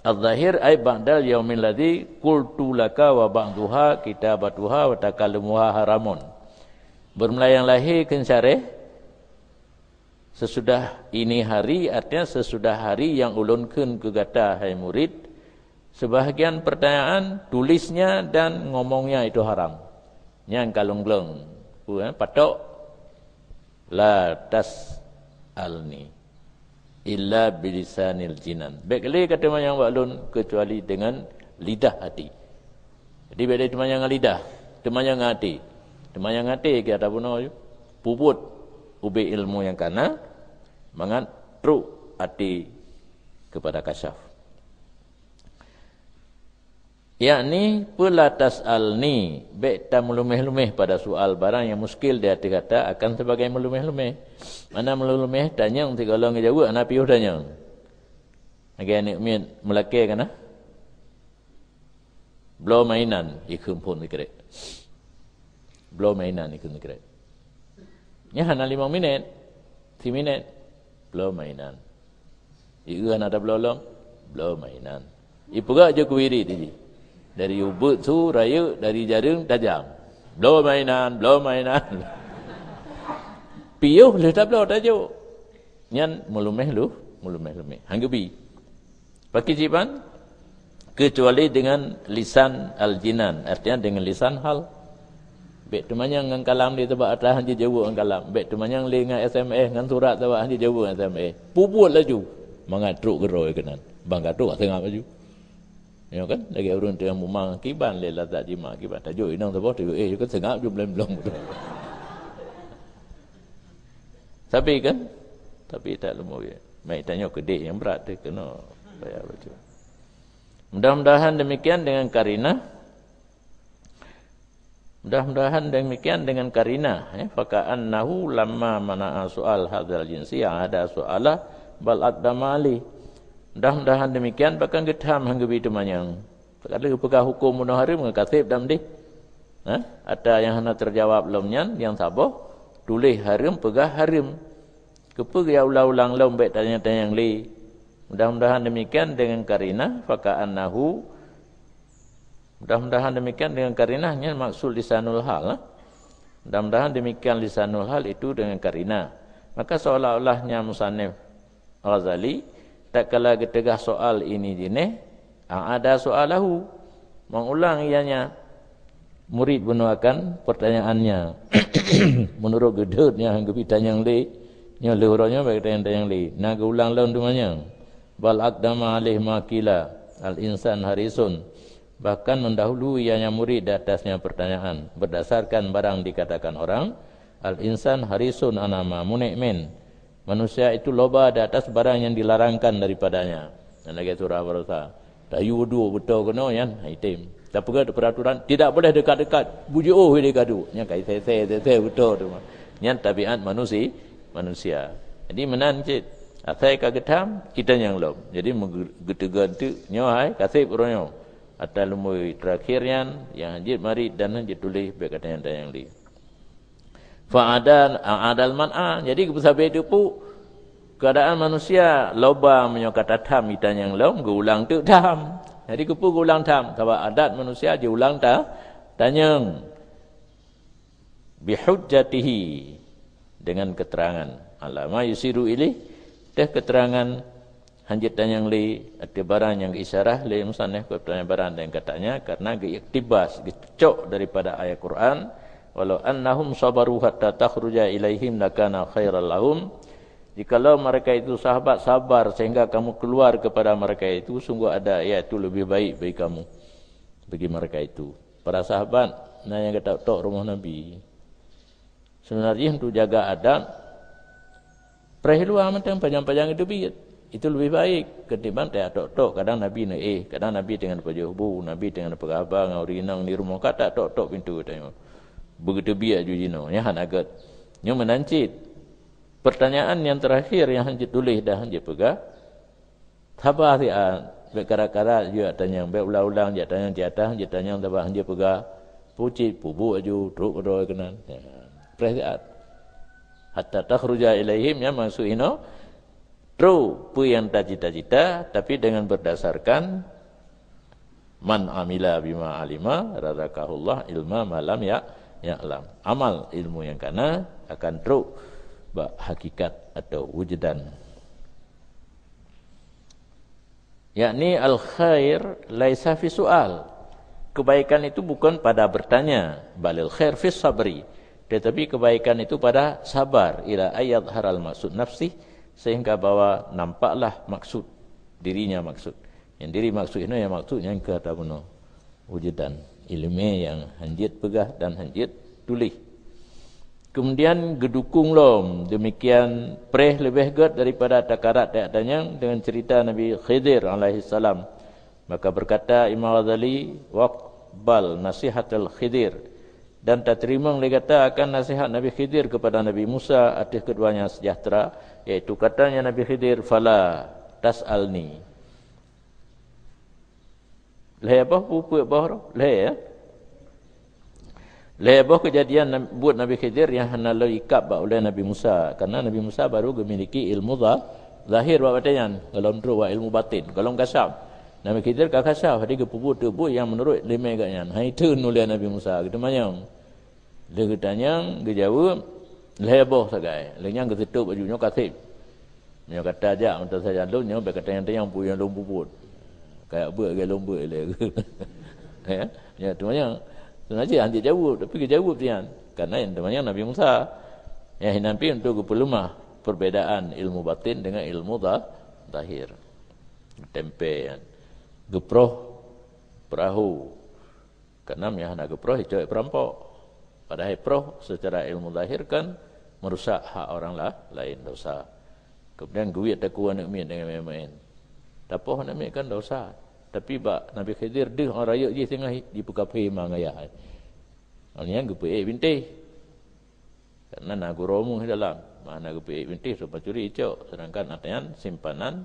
az-zahir ai ba'dal yaumil ladzi qultu laka wa ba'duha kitabatuha wa takallumuha haramun. Beureumeulai nyang lahé kheun syarah, sesudah ini hari, artinya sesudah hari nyang ulôn kheun keu gata, hai murit, sebahagian pertanyaan, tulisnya dan ngomongnya itu haram. Nyan ka lôn gleng. Peue, eh? Patok? La tas'alni illa bilisanil jinan. Bék lé ka teumanyong bak lôn keucuali deungon lidah hati. Jadi, bék lé teumanyong ngon lidah, teumanyong ngon até. Teumanyong ngon até keu ata bunoe ju. Peubuet ubé ilmu nyang kana, mangat trok até keupada kasyaf. Yakni, "Fala tas'alni", bék tameuluméh-luméh pada soal barang nyang muskil di ateueh gata akan sibagai meuluméh-luméh. Mana meuluméh-luméh, tanyong sigohlom geujaweueb, hana piôh tanyong. Lagèe aneuk miet meulakèe kana. Bloe mainan, ikheun phon sikrek. Bloe mainan, ikheun sikrek. Nyan hana limong minét, siminét. Bloe mainan. Ieu hana tabloe lom, bloe mainan. Ipeugah jeuet keu wirid jih. Dari ubeut su rayeuk, dari jareueng tajam. Bloe mainan, bloe mainan. Piôh lheueh tabloe tajok. Nyan meuluméh-lu-, meuluméh-luméh. Han geubi. Pakriban? Kecuali dengan lisan al-jinan, artinya dengan lisan hal. Bék teumanyong ngon kalam lé, sabab atra han jijaweueb ngon kalam. Bék teumanyong lé ngon S M S, ngon surat, sabab han jijaweueb ngon S M S. Peubuet laju, mangat trok keudroe keunan. Ban ka trok, seungab laju. Ya kan? Lagèe ureueng teuh mumang kiban lé, lazat jimak kiban. Tajok inong saboh, tajok éh, ka seungab ju bleng-bleng. Sabe kan? Tapi tak leumo ya. Mai tanyoe keudéh nyang brat teuh keunoe. Payah baca. Mudah-mudahan demikian dengan karinah. Mudah-mudahan demikian dengan karinah, ya. Faka'annahu lamma mana'a su'al hadzal jinsi ada su'ala bal aqdama alaih. Mudah-mudahan demikian, bahkan geutham han geubi teumanyong. Takala geupeugah huköm bunoe hareuem ngon kaseb dan meudeh. Ha? Ata nyang hana teujaweueb lom nyan, nyang saboh, tuléh hareuem, peugah hareuem. Keupeue geujak ulang-ulang lom, bék tanyong-tanyong lé? Mudah-mudahan demikian dengan karinah, faka'annahu, mudah-mudahan demikian dengan karinah, nyan maksud lisanul hal, ha? Mudah-mudahan demikian lisanul hal itu dengan karinah. Maka seolah-olah nyan musannif Ghazali, tatkala geuteugah soal ini jeuneh, a'ada su'alahu, mengulang ianya. Murid bunoe akan pertanyaannya. Meunurot geudeut nyan han geubi tanyong lé, nyoe lheueh uroe nyoe bék tanyong-tanyong lé. Na geuulang lom teumanyong. Bal aqdama alaih ma qila, al-insan harisun. Bahkan mendahului ianya murid di atasnya pertanyaan. Berdasarkan barang dikatakan orang, al-insan harisun ala ma munia min. Manusia itu loba di atas barang yang dilarangkan daripadanya. Nyan lagèe surah baroesa. Tayue duek beutôi keunoe nyan, ha, item. Tapeugah peraturan, tidak boleh dekat-dekat. Bujiôh di kadu. Nyan kai sese, sese beutôi tu. Nyan tabiat manusi-, manusia. Jadi meunan cit. Asai ka geutham, geutanyoe lom. Jadi meugeu-, geuteugon teuk nyoe hai, kaseb uroe nyoe. Ata lumbôi terakhir nyan, nyang hanjeuet marit dan hanjeuet tuléh, bék katanyong-tanyong lé. Fa'adal, a'adal man'a. Jadi, geupeusabe teupeu keuadaan manusia loba meunyoe ka tatham itanyong lom, geuulang teuk tham. Jadi, keupeue geuulang tham? Sabab adat manusia jiulang ta-, tanyong. Bihujjatihi, dengan keterangan. Ala ma yusiru ilaih, teuh keterangan hanjeuet tanyong lé, ateueh barang nyang geuisyarah lé musannif keu tanyong barang dan katanya, karena geuiktibas, geucok daripada ayat Quran, "Walau annahum sabaru hatta takhruja ilaihim lakana khairal lahum." Jikalau mereka itu sahabat sabar sehingga kamu keluar kepada mereka itu, sungguh ada, iaitu lebih baik bagi kamu, bagi mereka itu. Para sahabat, na nyang geutok-tok rumoh Nabi. Sebenarnya untuk jaga adab, preh luwa mantong pajang-pajang geuteubiet. Itu lebih baik ketimbang teutok-tok. Kadang Nabi neuéh, kadang Nabi teungoh neupajoh bu, Nabi teungoh neupeugah haba ngon ureueng inong di rumoh, ka tatok-tok pintoe tanyoe. Beugeuteubiet ju jinoe, nyan hana gét. Nyoe meunan cit. Pertanyaan nyang terakhir nyang hanjeuet tuléh dan hanjeuet peugah, Saba siat, bék karat-karat jeuet tanyong, bék ulang-ulang jeuet tanyong, jeuet tanyong, jeuet tanyong, saba hanjeuet peugah, pucit, peubuet aju, trok keudroe keunan. Ya. Preh siat. Hatta takhruja ilaihim, ya, maksud inoe, trok peue nyang tacita-cita, tapi dengan berdasarkan, "Man amila bima alima, razaqahullah ilma ma lam ya-, ya'lam." Amal ilmu nyang kana akan trok bak hakikat atau wujudan. Yakni al-khair laisa fi su'al. Kebaikan itu bukan pada bertanya, balil khair fi sabri. Tetapi kebaikan itu pada sabar, ila ayyadharal maksud nafsih, sehingga bahwa nampaklah maksud dirinya maksud. Nyang diri maksud inoe nyang maksud nyang ka tabunoe. Wujudan. Ileumèe nyang hanjeuet peugah dan hanjeuet tuléh. Kemudian geudukong lom demikian preh leubeh gèt daripada takarat ayat tanyong dengan cerita Nabi Khidir alaihissalam. Maka berkata Imam Ghazali, "Waqbal nasihatal Khidir," dan tateurimong lé gata akan nasihat Nabi Khidir kepada Nabi Musa ateueh keduanya sejahtera, yaitu katanya Nabi Khidir, "Fala tas'alni." Lhèe boh, peue-peue boh roh? Lhèe, ya? Lhèe boh keujadian Nab-, buet Nabi Khidir nyang hana lôn ikab bak ulèe Nabi Musa, karena Nabi Musa baru geumiliki ilmu za-, zahir bak watèe nyan, gohlom trok bak ilmu batin, gohlom kasyaf. Nabi Khidir ka kasyaf, jadi geupeubuet teuk buet nyang meunurot ileumèe geuh nyan, han jiteun ulèe Nabi Musa, geuteumanyong. Lheueh geutanyong, geujaweueb, lhèe boh sagai. Lheueh nyan geuseutôt bak jih, nyoe ka sép. Meunyoe gata jak meutasah jalon nyoe, bèk katanyong-tanyong peue nyang lôn peubuet. Kajak beuet lagèe lôn beuet lé. Ya, nyoe teumanyong. Seungaja han jijaweueb, tapi geujaweueb nyan. Karena nyang teumanyong Nabi Musa. Nyang hinan pih untuk geupeuleumah perbedaan ilmu batin dengan ilmu za-, zahir. Tempé nyan. Geuproh peurahô. Karena meunyo hana geuproh, icok perampok. Padahai proh secara ilmu zahir kan merusak hak orang la-, lain, dosa. Kemudian geuwiet takue aneuk miet dengan maén-maén. Tapoh aneuk miet kan dosa. Tapi bak Nabi Khidir deuh orang rayeuk jih singoh jipeukafé ma ngon ayah. Awaknyan geupeuék bintéh. Karena na gurôe muih dalam, mana geupeuék bintéh, teuma curi icok, sedangkan ata nyan simpanan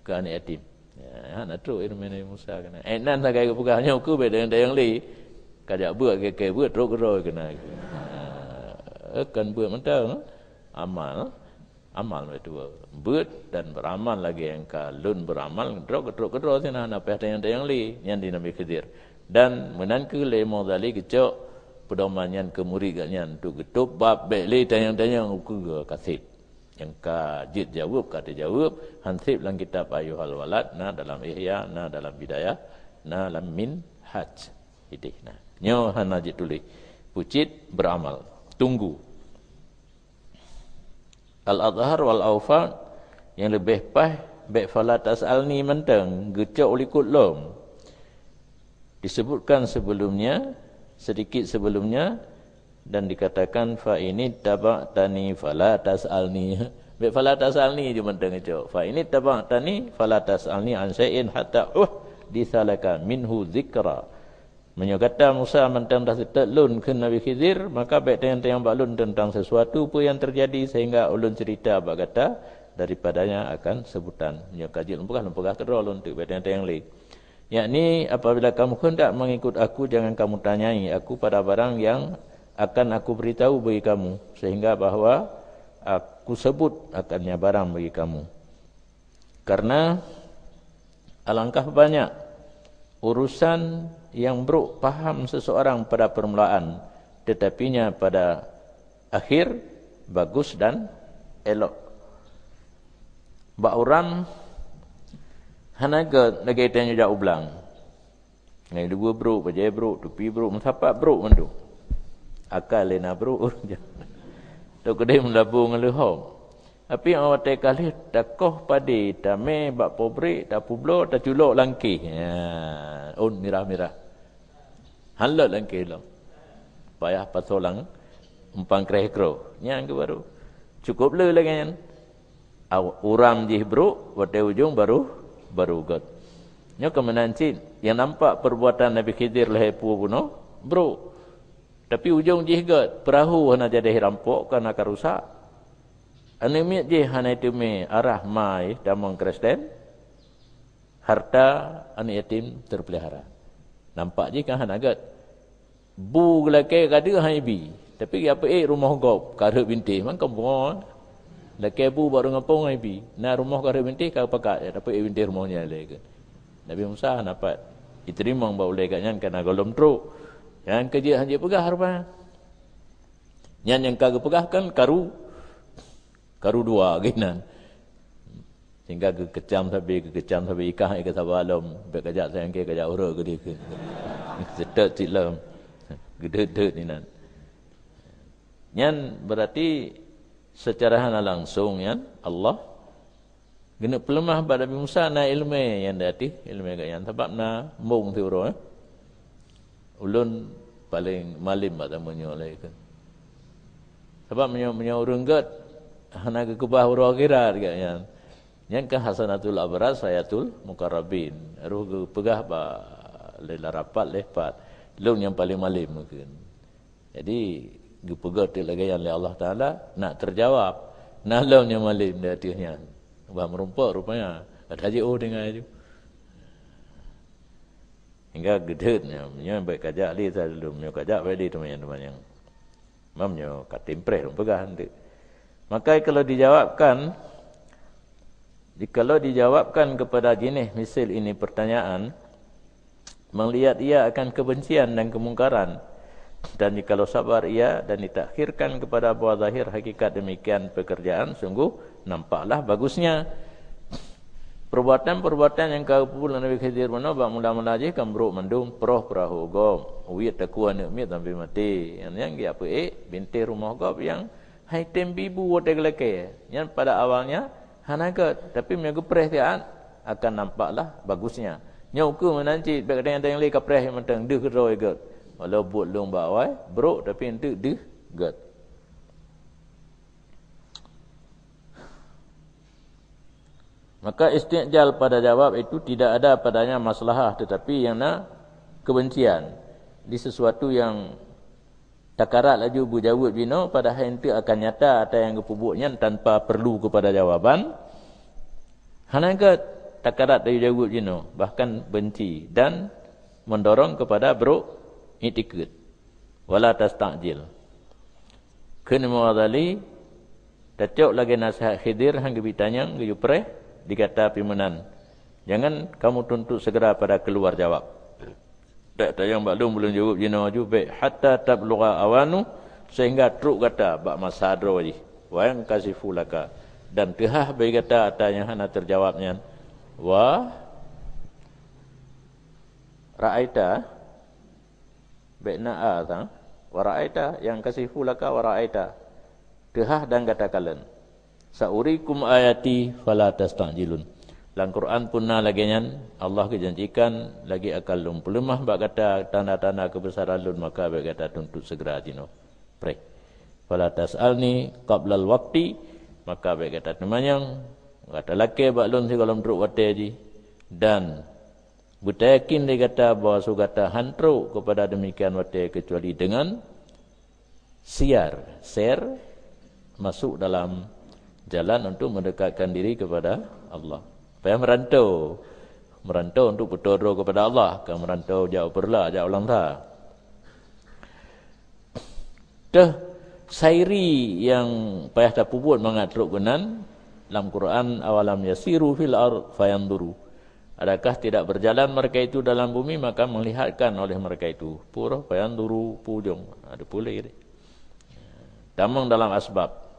keu aneuk yatim. Ya, hana trok ileumèe Nabi Musa keunan. Eh, nan sagai geupeugah nyoe keu bèk dayang-dayang lé. Kajak beuet, keu-keu beuet, trok keudroe keunan. Eh, kan beuet mantong, amal. Amal beutôi. Beuet dan beramal lagèe nyang ka lôn beramal, trok, trok keudroe sinan, hana payah tanyong-tanyong lé, nyan di Nabi Khidir. Dan meunan kheueh lé Imam Ghazali geucok peudoman nyan keu murit geuh nyan, untuk geutôb bab bèk lé tanyong-tanyong ukeue ka sép. Nyang ka jeuet jaweueb, ka teujaweueb, han sép lam kitab Ayyuhal Walad, na dalam Ihya, na dalam Bidayah, na lam Minhaj. Idéh na. Nyoe hana jituléh. Peucit beramal. Tunggu. Al-Azhar wal Awfaq nyang leubeh paih bèk fala tas'alni mantong, geucok u likot lom. Disebutkan sebelumnya, sedikit sebelumnya, dan dikatakan, "Fa ini taba'tani fala tas'alni." Bèk fala tas'alni je mantong geucok. "Fa ini taba'tani fala tas'alni an syai'in hatta uhditsa laka minhu dzikra." Meunyoe gata Musa mantong taseutôt lôn kheun Nabi Khidir, maka bèk tanyong-tanyong bak lôn teuntang sesuatu peue nyang teujadi sehingga ulôn ceurita bak gata daripadanya akan seubutan. Meunyoe ka jeuet lôn peugah, lôn peugah keudroe lôn teuk, bèk tanyong-tanyong lé. Yakni, apabila kamu hendak mengikut aku, jangan kamu tanyai aku pada barang yang akan aku beritahu bagi kamu, sehingga bahwa aku sebut akannya barang bagi kamu. Karena alangkah banyak urusan yang buruk paham seseorang pada permulaan, tetapinya pada akhir bagus dan elok. Bak uram hana gèt lagèe tanyoe jak u blang. Ngai dua brok, bajèe brok, tupi brok, meusapat brok mandum. Akai lé na brok. Tok keudéh meulabô ngon leuhom. Tapi watèe ka lheueh takoh padé, tamè bak pabrék, tapeubloe, taculok lam kéh. Ya, ôn mirah-mirah. Han lôt lam kéh lom. Payah pasoe lam umpang kreh kroh. Nyan keuh baru. Cukôp le lagèe nyan. Aw-, uram jih brok, watèe ujong baru, baru gèt. Nyoe keu meunan cit, nyang nampak perbuatan Nabi Khidir lhèe pue bunoe, brok. Tapi ujong jih gèt, peurahô hana jadi rampok, ka na ka rusak. Aneuk miet jih hana teumè arah ma jih tamong Kristen. Harta aneuk yatim terpelihara. Nampak jih kan hana gèt. Bu geulakèe ka deuh han ibi, tapi geupeuék rumoh gob ka rhot bintéh, mantong pungo. Lakèe bu bak ureueng gampông han ibi, na rumoh ka rhot bintéh ka pakat, ya, tapi bintéh rumoh nyan lé keuh. Nabi Musa hana pat jiteurimong bak ulèe gobnyan kana gohlom trok. Nyan keuh jeuet han jeuet peugah rupa. Nyan nyang ka geupeugah kan karu Karu dua geuh nan. Sehingga geukecam sabe, geukecam sabe, ikah, ikah sabe lom. Bèk kajak sayang keu kajak uroe geudeh keuh. Seutôt cit lom. Geudeuet-deuet inan. Nyan berarti secara hana langsung nyan Allah geuneuk peuleumah bak Nabi Musa na ileumèe nyang di ateueh ileumèe gobnyan, sabab na embong siuroe, eh. Ulôn paleng malem bak tameunyoe lé kheun. Sabab meunyoe, meunyoe ureuëng gét hana geukeubah uroe akhirat gét nyan, nyan kan hasanatul abrar sayyatul muqarrabin. Roh geupeugah bak lé larapat lé pat, lôn nyang paleng malem kheun. Jadi geupeugét teuk lagée nyan lé Allah Taala, nak teujawab. Na lom nyang malem di ateueh nyan. Bah meurumpok rupanya. Ada je oh dengai tu. Hingga geudeuet nyoe, nyoe baik kajak lé sa lom, nyoe kajak baik lé teumanyang-teumanyang. Mam nyoe ka timpreh lom peugah nanti. Maka kalau dijawabkan, jikalau dijawabkan kepada jenis misal ini pertanyaan, melihat ia akan kebencian dan kemungkaran, dan jikalau sabar ia dan ditakhirkan kepada bahwa zahir hakikat demikian pekerjaan, sungguh nampaklah bagusnya. Perbuatan-perbuatan nyang ka geupeubuet lé Nabi Khidir meunoe bak mula-mula jih kan brok mandum, proh peurahô gob, uit takue aneuk miet sampai maté. Nyang, nyang geujak peuék bintéh rumoh gob nyang hai tem bibu watée geulakée. Nyan pada awalnya hana gét, tapi meunyoe geupreh siat akan nampaklah bagusnya. Nyoe ukeue meunan cit, bék kadang-kadang lé kapreh mantong deuh keudroe gét. Walau buet lôn bak awai brok, tapi enteuk deuh gét. Maka istijal pada jawab itu tidak ada padanya maslahah, tetapi yang na kebencian di sesuatu yang takarat laju beujaweueb jinoe, padahai enteuk akan nyata ata nyang geupeubuet nyan tanpa perlu kepada jawaban. Hana gét takarat laju jaweueb jinoe, bahkan benci dan mendorong kepada brok itikad. Wala tastajil. Kheun Imam Ghazali, tacok lagée nasihat Khidir han geubi tanyong geuyue preh di gata pih meunan. Jangan kamu tuntut segera pada keluar jawab. Dak tanyong bak lôn, ulôn jaweueb jinoe aju bék, hatta tablugha awanu, sehingga trok gata bak masa droe jih. Wa yankashifu laka, dan teuhah bagi gata ata nyang hana teujawab nyan. Wa ra'aita, bék na a tang, wa ra'aita, yankashifu laka wa ra'aita. Teuhah dan gata kalon. Saurikum ayati fala tastajilun. Lam Quran pun na lagée nyan, Allah geujanjikan lagi akan lôn peuleumah bak gata tanda-tanda keubeusaran lôn, maka bék gata tuntut segera jinoe. Preh. Fala tas'alni qablal waqti, maka bék gata teumanyong, gata lakée bak lôn sigohlom trok watée jih. Dan beutayakin lé gata bahwa su gata han trok keupada demikian watée keucuali deungon siar, sir, masuk dalam jalan untuk mendekatkan diri kepada Allah. Payah merantau. Merantau untuk beutôi droe kepada Allah, kon merantau jak u Peureulak, jak u Langsa. Teuh sairi nyang payah tapeubuet mangat trok keunan, lam Quran, "Awalam yasiru fil ard fayanzuru." Adakah tidak berjalan mereka itu dalam bumi, maka melihatkan oleh mereka itu? Pura fayanzuru, pu ujong. Ada pula. Tamong dalam asbab.